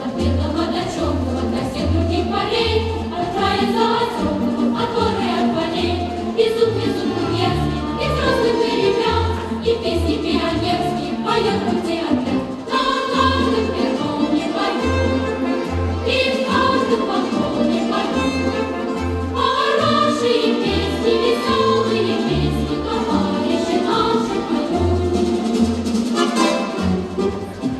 От белого до чёрного, до всех других полей, от края заозёрного, от гор и от полей. Везут, везут деревенские, и взрослых, и ребят, и песни пионерские поёт курсиант. На каждом перроне поют, и в каждом вагоне поют. Хорошие песни, весёлые песни товарищи наши поют.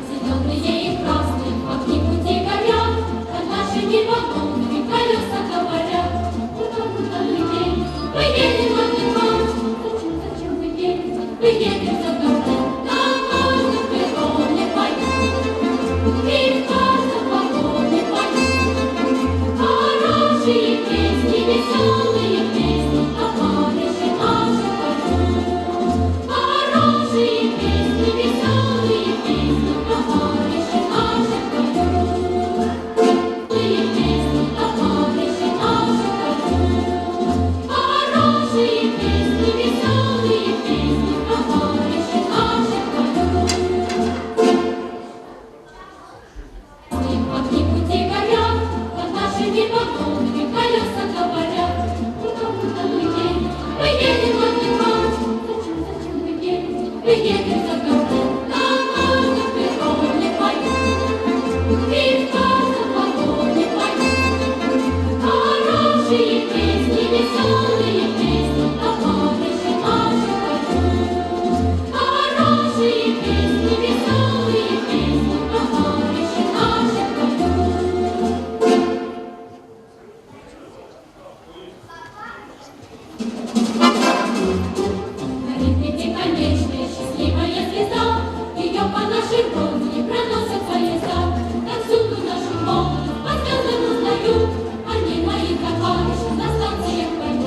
Зелёные и красные огни пути горят, над нашими вагонами колёса говорят. Куда, куда мы едем? Мы едем отдыхать. Зачем, зачем мы едем? Мы едем за горой. На каждом перроне поют, и в каждом вагоне поют. Хорошие песни, весёлые песни товарищи наши поют. Хорошие песни, весёлые песни товарищи наши поют. Весёлые песни товарищи наши поют. Хорошие песни, весёлые песни товарищи наши поют. Огни пути горят, над нашими вагонами колёса говорят. Куда, куда мы едем? Мы едем отдыхать. Зачем, зачем мы едем? Мы едем за горой. На каждом перроне поют, и в каждом вагоне поют. Хорошие песни, весёлые песни товарищи наши поют. Хорошие песни, весёлые песни товарищи наши поют. Горит пятиконечная счастливая звезда, её по нашей Родине проносят поезда. Повсюду нашу молодость по звёздам узнают, о ней мои товарищи на станциях поют.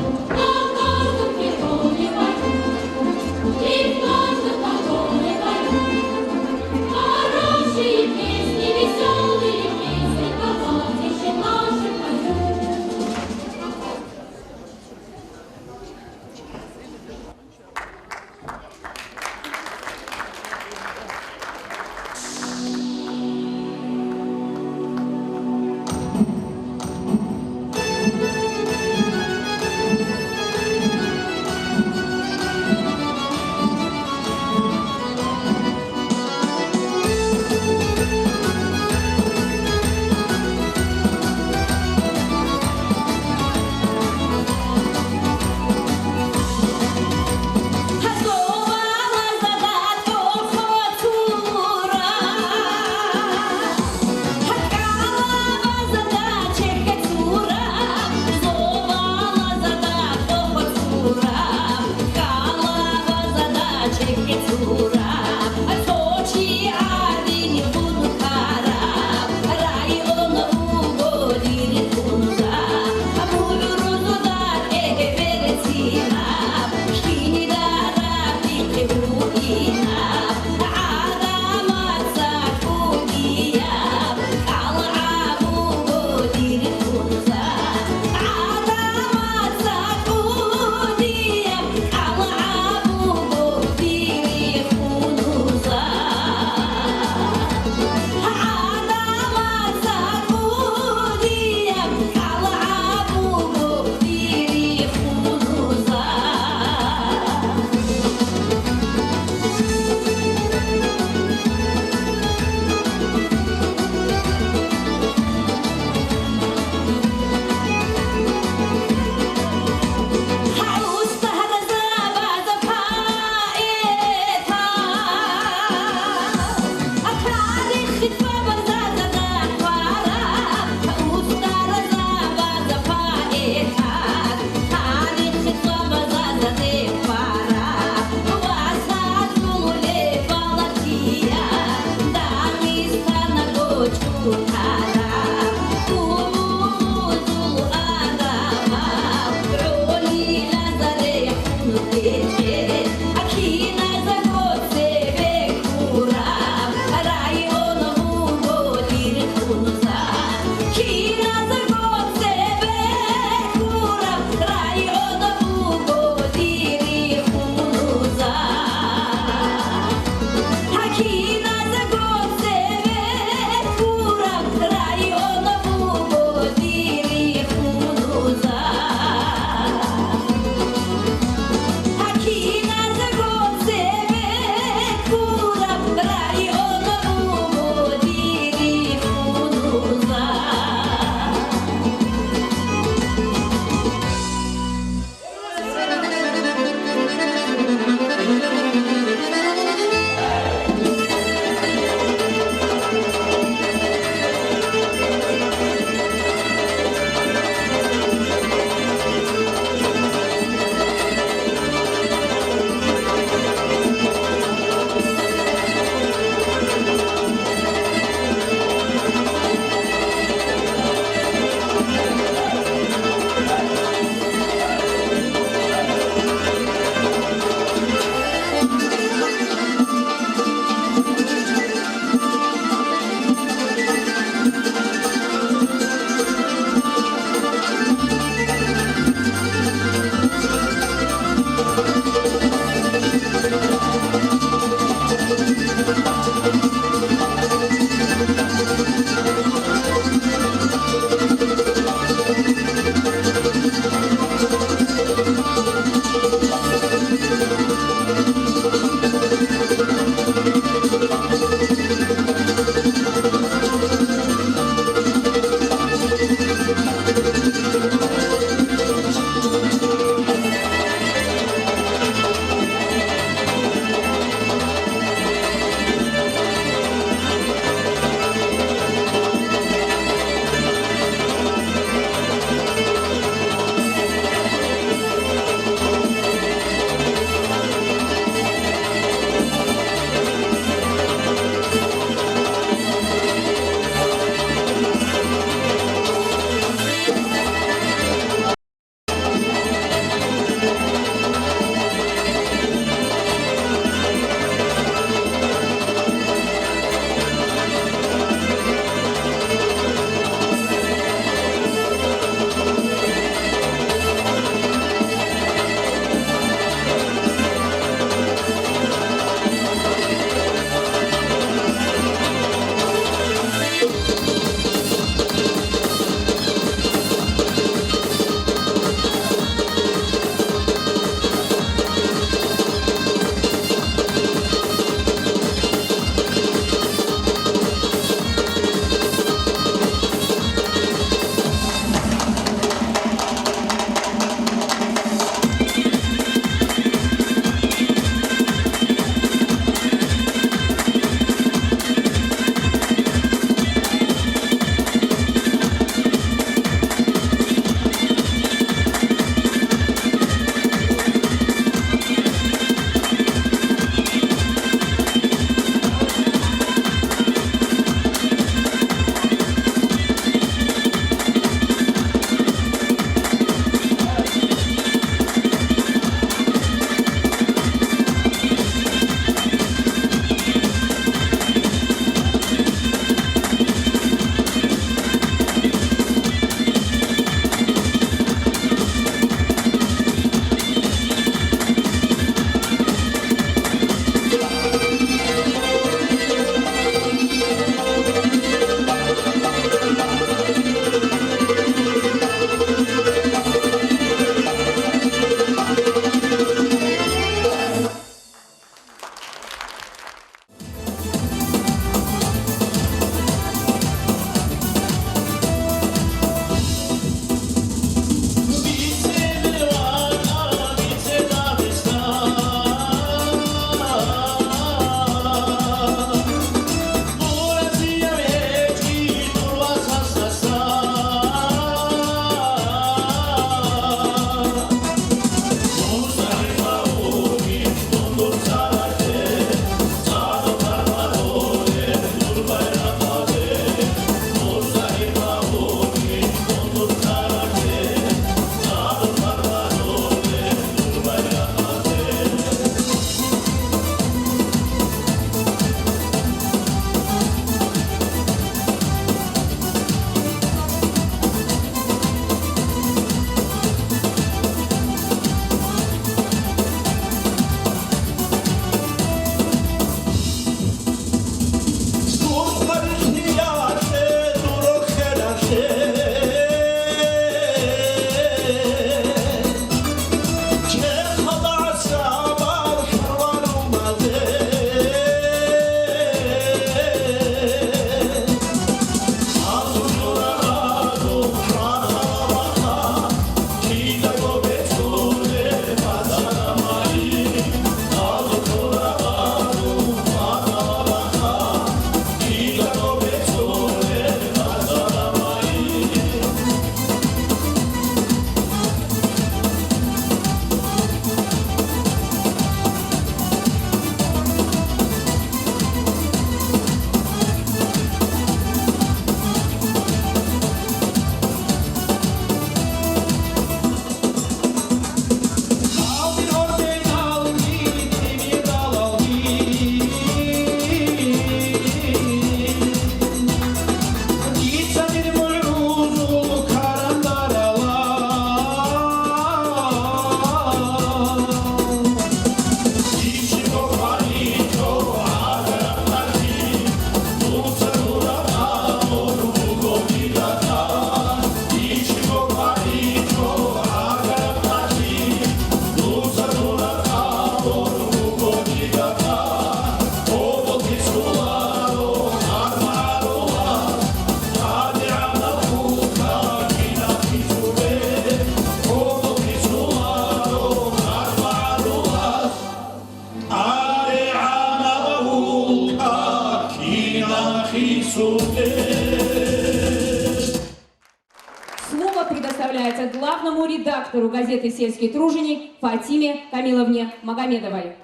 редактору газеты «Сельский труженик» Фатиме Камиловне Магомедовой.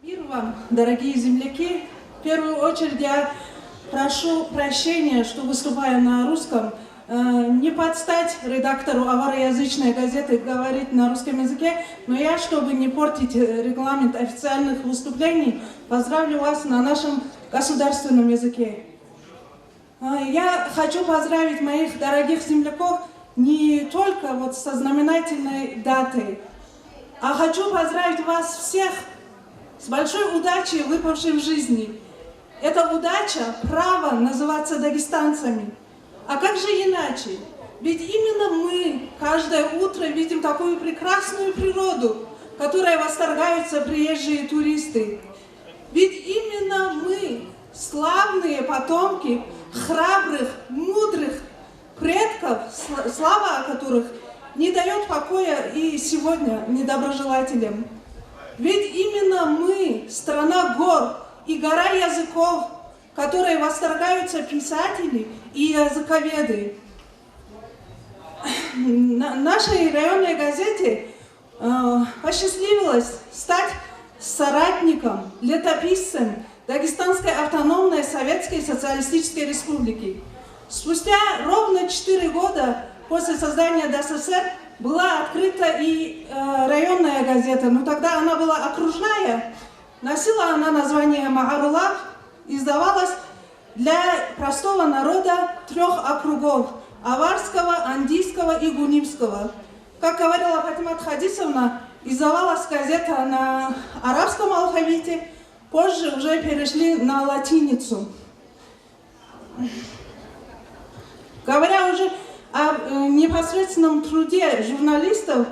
Мир вам, дорогие земляки! В первую очередь я прошу прощения, что, выступая на русском, э, не подстать редактору авароязычной газеты, говорить на русском языке, но я, чтобы не портить, э, регламент официальных выступлений, поздравлю вас на нашем государственном языке. А, я хочу поздравить моих дорогих земляков не только вот со знаменательной датой, а хочу поздравить вас всех с большой удачей, выпавшей в жизни. Эта удача — право называться дагестанцами. А как же иначе? Ведь именно мы каждое утро видим такую прекрасную природу, которой восторгаются приезжие туристы. Ведь именно мы, славные потомки храбрых, мудрых предков, сл- слава о которых не дает покоя и сегодня недоброжелателям. Ведь именно мы, страна гор и гора языков, которой восторгаются писатели и языковеды. На нашей районной газете, э, посчастливилось стать соратником, летописцем Дагестанской автономной Советской Социалистической Республики. Спустя ровно четыре года после создания ДССР была открыта и, э, районная газета, но тогда она была окружная, носила она название «Маарулах», издавалась для простого народа трёх округов: Аварского, Андийского и Гунимского. Как говорила Фатимат Хадисовна, издавалась газета на арабском алфавите, позже уже перешли на латиницу. Говоря уже о, э, непосредственном труде журналистов,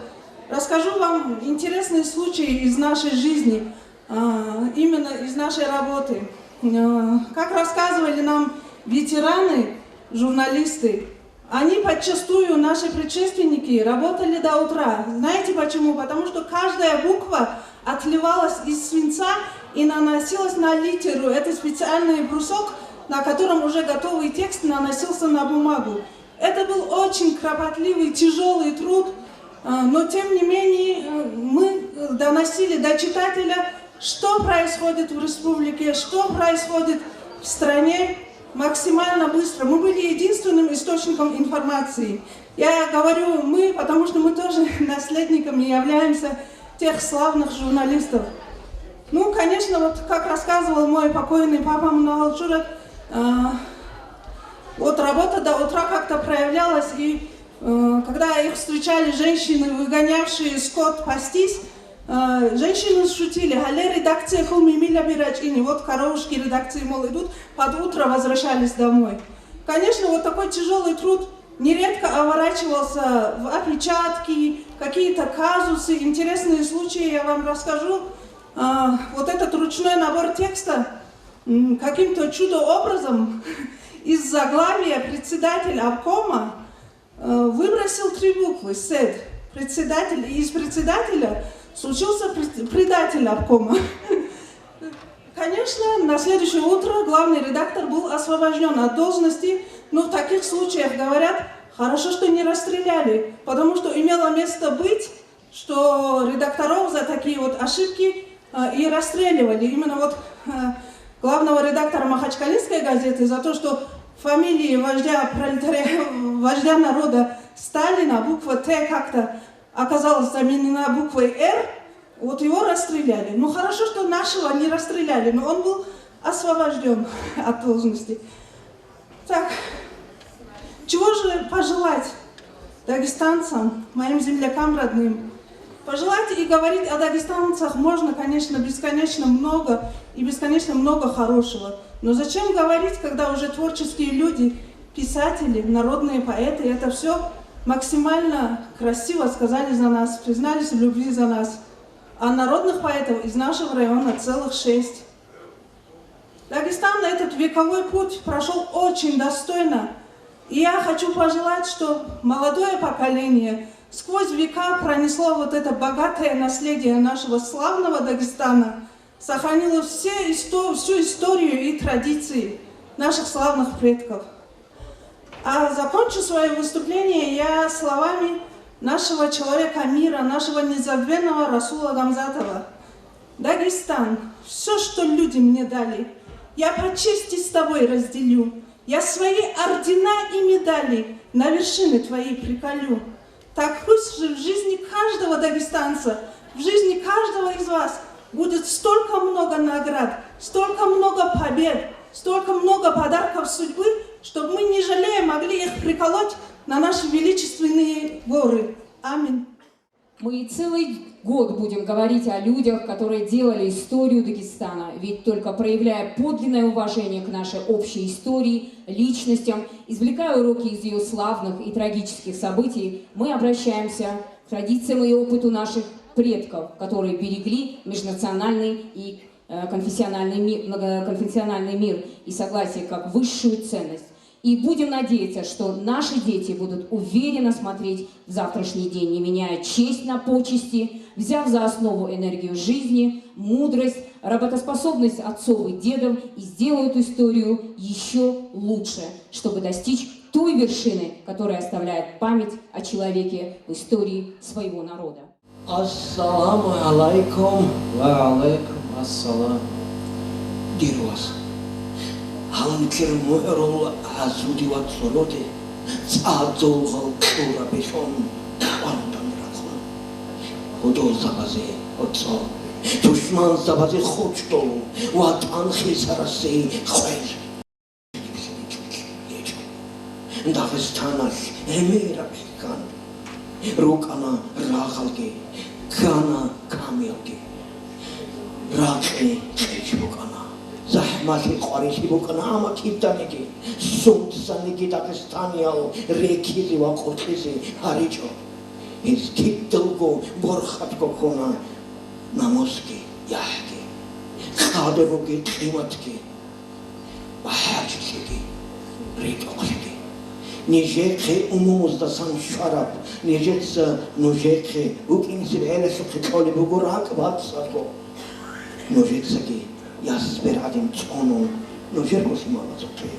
расскажу вам интересные случаи из нашей жизни, а, именно из нашей работы. Э, как рассказывали нам ветераны, журналисты, они подчастую, наши предшественники, работали до утра. Знаете почему? Потому что каждая буква отливалась из свинца и наносилась на литеру. Это специальный брусок, на котором уже готовый текст наносился на бумагу. Это был очень кропотливый, тяжелый труд, а, но тем не менее, э, мы, э, доносили до читателя, что происходит в республике, что происходит в стране, максимально быстро. Мы были единственным источником информации. Я говорю «мы», потому что мы тоже наследниками являемся тех славных журналистов. Ну, конечно, вот как рассказывал мой покойный папа Мунагалчурат, а, вот работа до утра как-то проявлялась, и, э, когда их встречали женщины, выгонявшие скот пастись, э, женщины шутили: «Гьале редакция хьул мимилаби рачӀине». Вот коровушки редакции, мол, идут, под утро возвращались домой. Конечно, вот такой тяжелый труд нередко оборачивался в опечатки, какие-то казусы, интересные случаи я вам расскажу. А, вот этот ручной набор текста, м, каким-то чудо-образом из заглавия «председатель обкома», э, выбросил три буквы «сед». Председатель, и из председателя случился пред-, предатель обкома. Конечно, на следующее утро главный редактор был освобожден от должности, но в таких случаях говорят: «Хорошо, что не расстреляли», потому что имело место быть, что редакторов за такие вот ошибки, э, и расстреливали. Именно вот, э, главного редактора Махачкалинской газеты за то, что фамилии вождя пролетари-, вождя народа Сталина буква «Т» как-то оказалась заменена буквой «Р», вот его расстреляли. Ну, хорошо, что нашего не расстреляли, но он был освобожден от должности. Так, чего же пожелать дагестанцам, моим землякам родным? Пожелать и говорить о дагестанцах можно, конечно, бесконечно много и бесконечно много хорошего. Но зачем говорить, когда уже творческие люди, писатели, народные поэты это все максимально красиво сказали за нас, признались в любви за нас? А народных поэтов из нашего района целых шесть. Дагестан этот вековой путь прошел очень достойно. И я хочу пожелать, чтобы молодое поколение сквозь века пронесло вот это богатое наследие нашего славного Дагестана, сохранило все исто-, всю историю и традиции наших славных предков. А закончу свое выступление я словами нашего человека мира, нашего незабвенного Расула Гамзатова. Дагестан, все, что люди мне дали, я по чести с тобой разделю. Я свои ордена и медали на вершины твоей приколю. Так пусть же в жизни каждого дагестанца, в жизни каждого из вас будет столько много наград, столько много побед, столько много подарков судьбы, чтобы мы, не жалея, могли их приколоть на наши величественные горы. Аминь. Мы и целый год будем говорить о людях, которые делали историю Дагестана, ведь только проявляя подлинное уважение к нашей общей истории, личностям, извлекая уроки из ее славных и трагических событий, мы обращаемся к традициям и опыту наших предков, которые берегли межнациональный и э, конфессиональный ми-, многоконфессиональный мир и согласие как высшую ценность. И будем надеяться, что наши дети будут уверенно смотреть в завтрашний день, не меняя честь на почести, взяв за основу энергию жизни, мудрость, работоспособность отцов и дедов, и сделают историю еще лучше, чтобы достичь той вершины, которая оставляет память о человеке в истории своего народа. Ассаламу гӀалайкум. Ва гӀалайкум ассалам. Дир вас, гьанкир мугӀрул гьасуди ва цӀолоде цӀадулгъал кьурабилъун къвандан рахъун. Гьудулзабазе гьоцӀо, душманзабазе хучдул, ВатӀан хисарасе хвел. Дагъистаналъ гӀемераб хӀикан рукӀана рагъалги, ккана камиялги. Ракьи кьечӀ букӀана, захӀмалъи къварилъи букӀана, амма киданиги, сунцаниги дагъистаниял рекизе ва къуркьизе гьаричӀо. Гьез кидалго борхатго ккуна намусги, яхӀги, къадрги, къиматги. БахӀарчилъиги, ритӀухълъиги. Нижехъе умумуздасан щвараб, нижеца нужехъе букӀинцин гӀелалъухъе кьолеб буго ракӀ бацӀцӀадго. Нужецаги ясбер гӀадин цӀунун, нужерго лъималазухъе.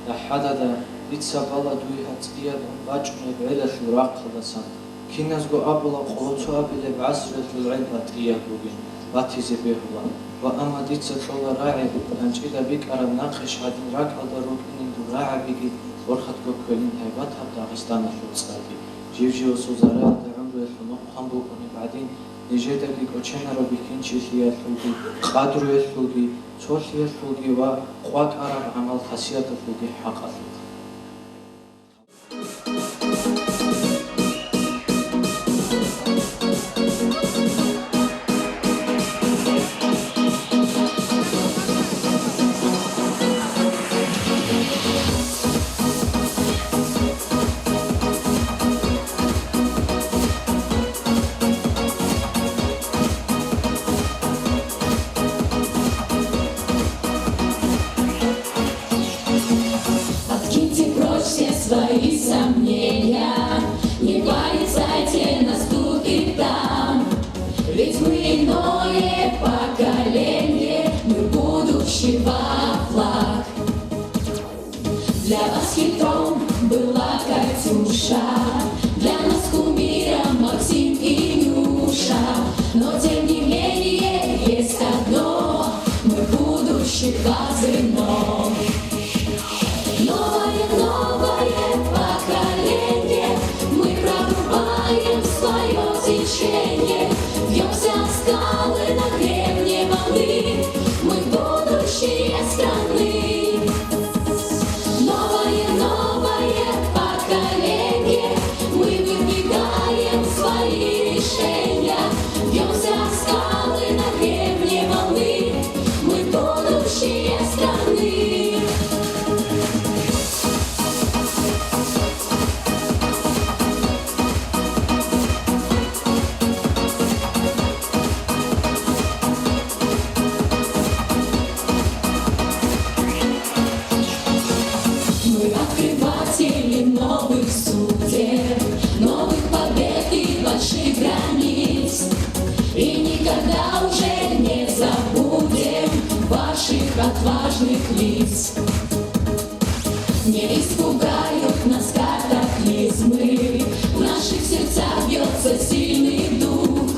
ЯхӀадада, дица бала дуй гьацӀияб бачӀунеб гӀелалъул рахъалдасан. Киназго абула къоло цо абилеб гӀасруялъул гӀел батӀияб бугин, батизе бегьула. Ва амма дица кьола рагӀи, ганчӀида бикӀараб накъиш гӀадин ракӀалда рукӀинин дур рагӀабиги, борхатго кквелин гьайбатаб Дагъистаналъул цӀарги. Жив-живасул зараялда гӀумруялъул нухъ хъван букӀунеб гӀадин, нижедаги кӀоченаро бихьинчилъиялъулги, къадруялъулги, цолъиялъулги ва къвакӀараб гӀамал-хасияталъулги хӀакъалъулъ. Откиньте прочь все свои сомнения, не порицайте нас тут и там. Ведь мы иное поколение, мы будущего флаг. Для вас хитом была Катюша, для нас кумиром Максим и Нюша. Но тем не менее есть одно, мы будущих вас вновь. Новое, новое поколение, мы прорубаем свое течение, бьемся о скалы на гребне волны, мы будущее страны. Новое, новое поколение, мы выдвигаем свои решения, бьемся о скалы на гребне волны, мы будущее страны. Мы открыватели новых судеб, новых побед и больших границ. И никогда уже не забудем ваших отважных лиц. Не испугают нас катаклизмы, в наши Сильный дух,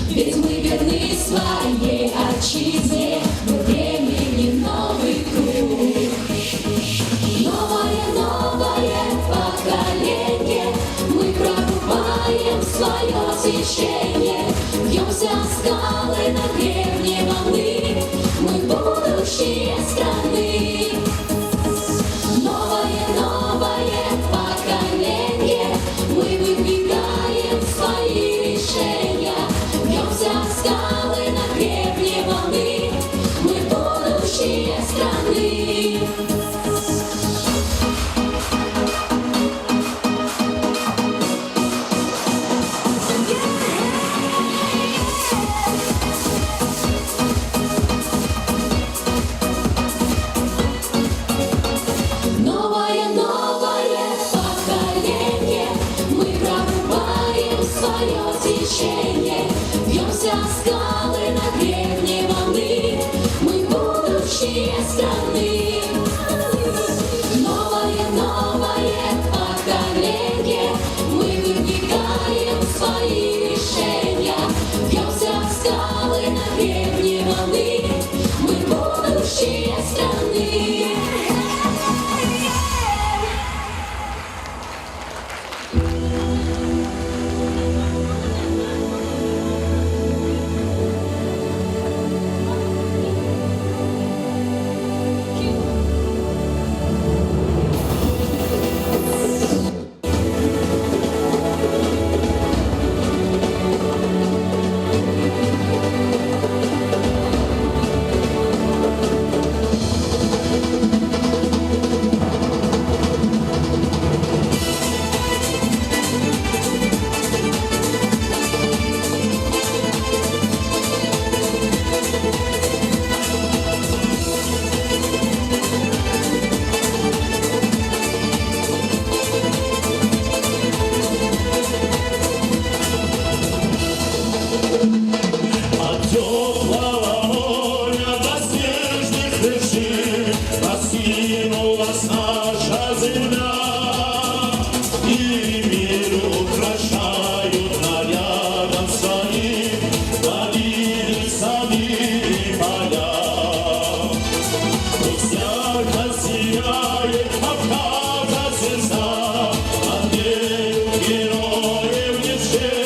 ведь мы верны своей отчизне, мы приняли новый круг. Новое, новое поколение, мы прорубаем свое течение, бьёмся о скалы на гребне волны, мы будущее страны. Новое, новое поколение, мы выдвигаем свои решения, бьёмся о скалы на гребне волны, мы будущее страны. Новое, новое поколение, мы прорубаем свое течение, бьёмся о скалы на гребне волны, мы будущее страны. Новое, новое поколение, мы выдвигаем свои решения, бьёмся о скалы на гребне волны, мы будущее страны. От тёплого моря до снежных вершин раскинулась наша земля, и мир украшают нарядом своим долины, сады и поля. Пусть ярко сияет Кавказа звезда, Андрею героев не счесть.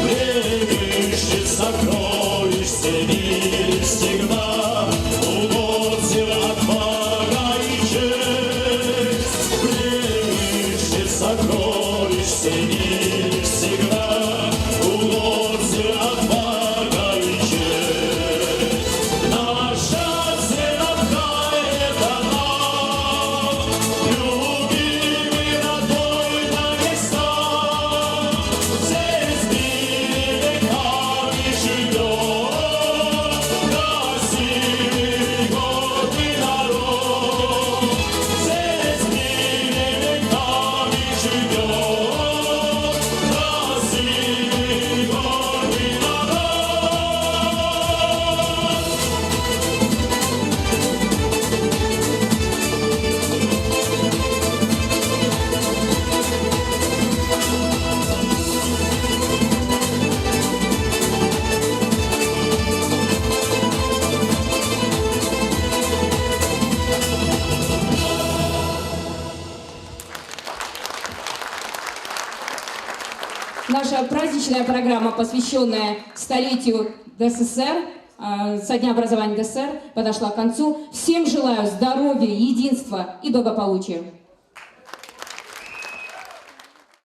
Блещет сокровищ Сибири всегда, у гор сил отвага и честь. Блещет сокровищ Сибири всегда, у гор сил отвага и честь. Наша земля — это наш любимый родной Дагестан. Здесь веками живёт красивый гордый народ. Здесь веками живёт красивый гордый народ. Наша праздничная программа, посвящённая столетию ДССР, а, со дня образования ДССР, подошла к концу. Всем желаю здоровья, единства и благополучия.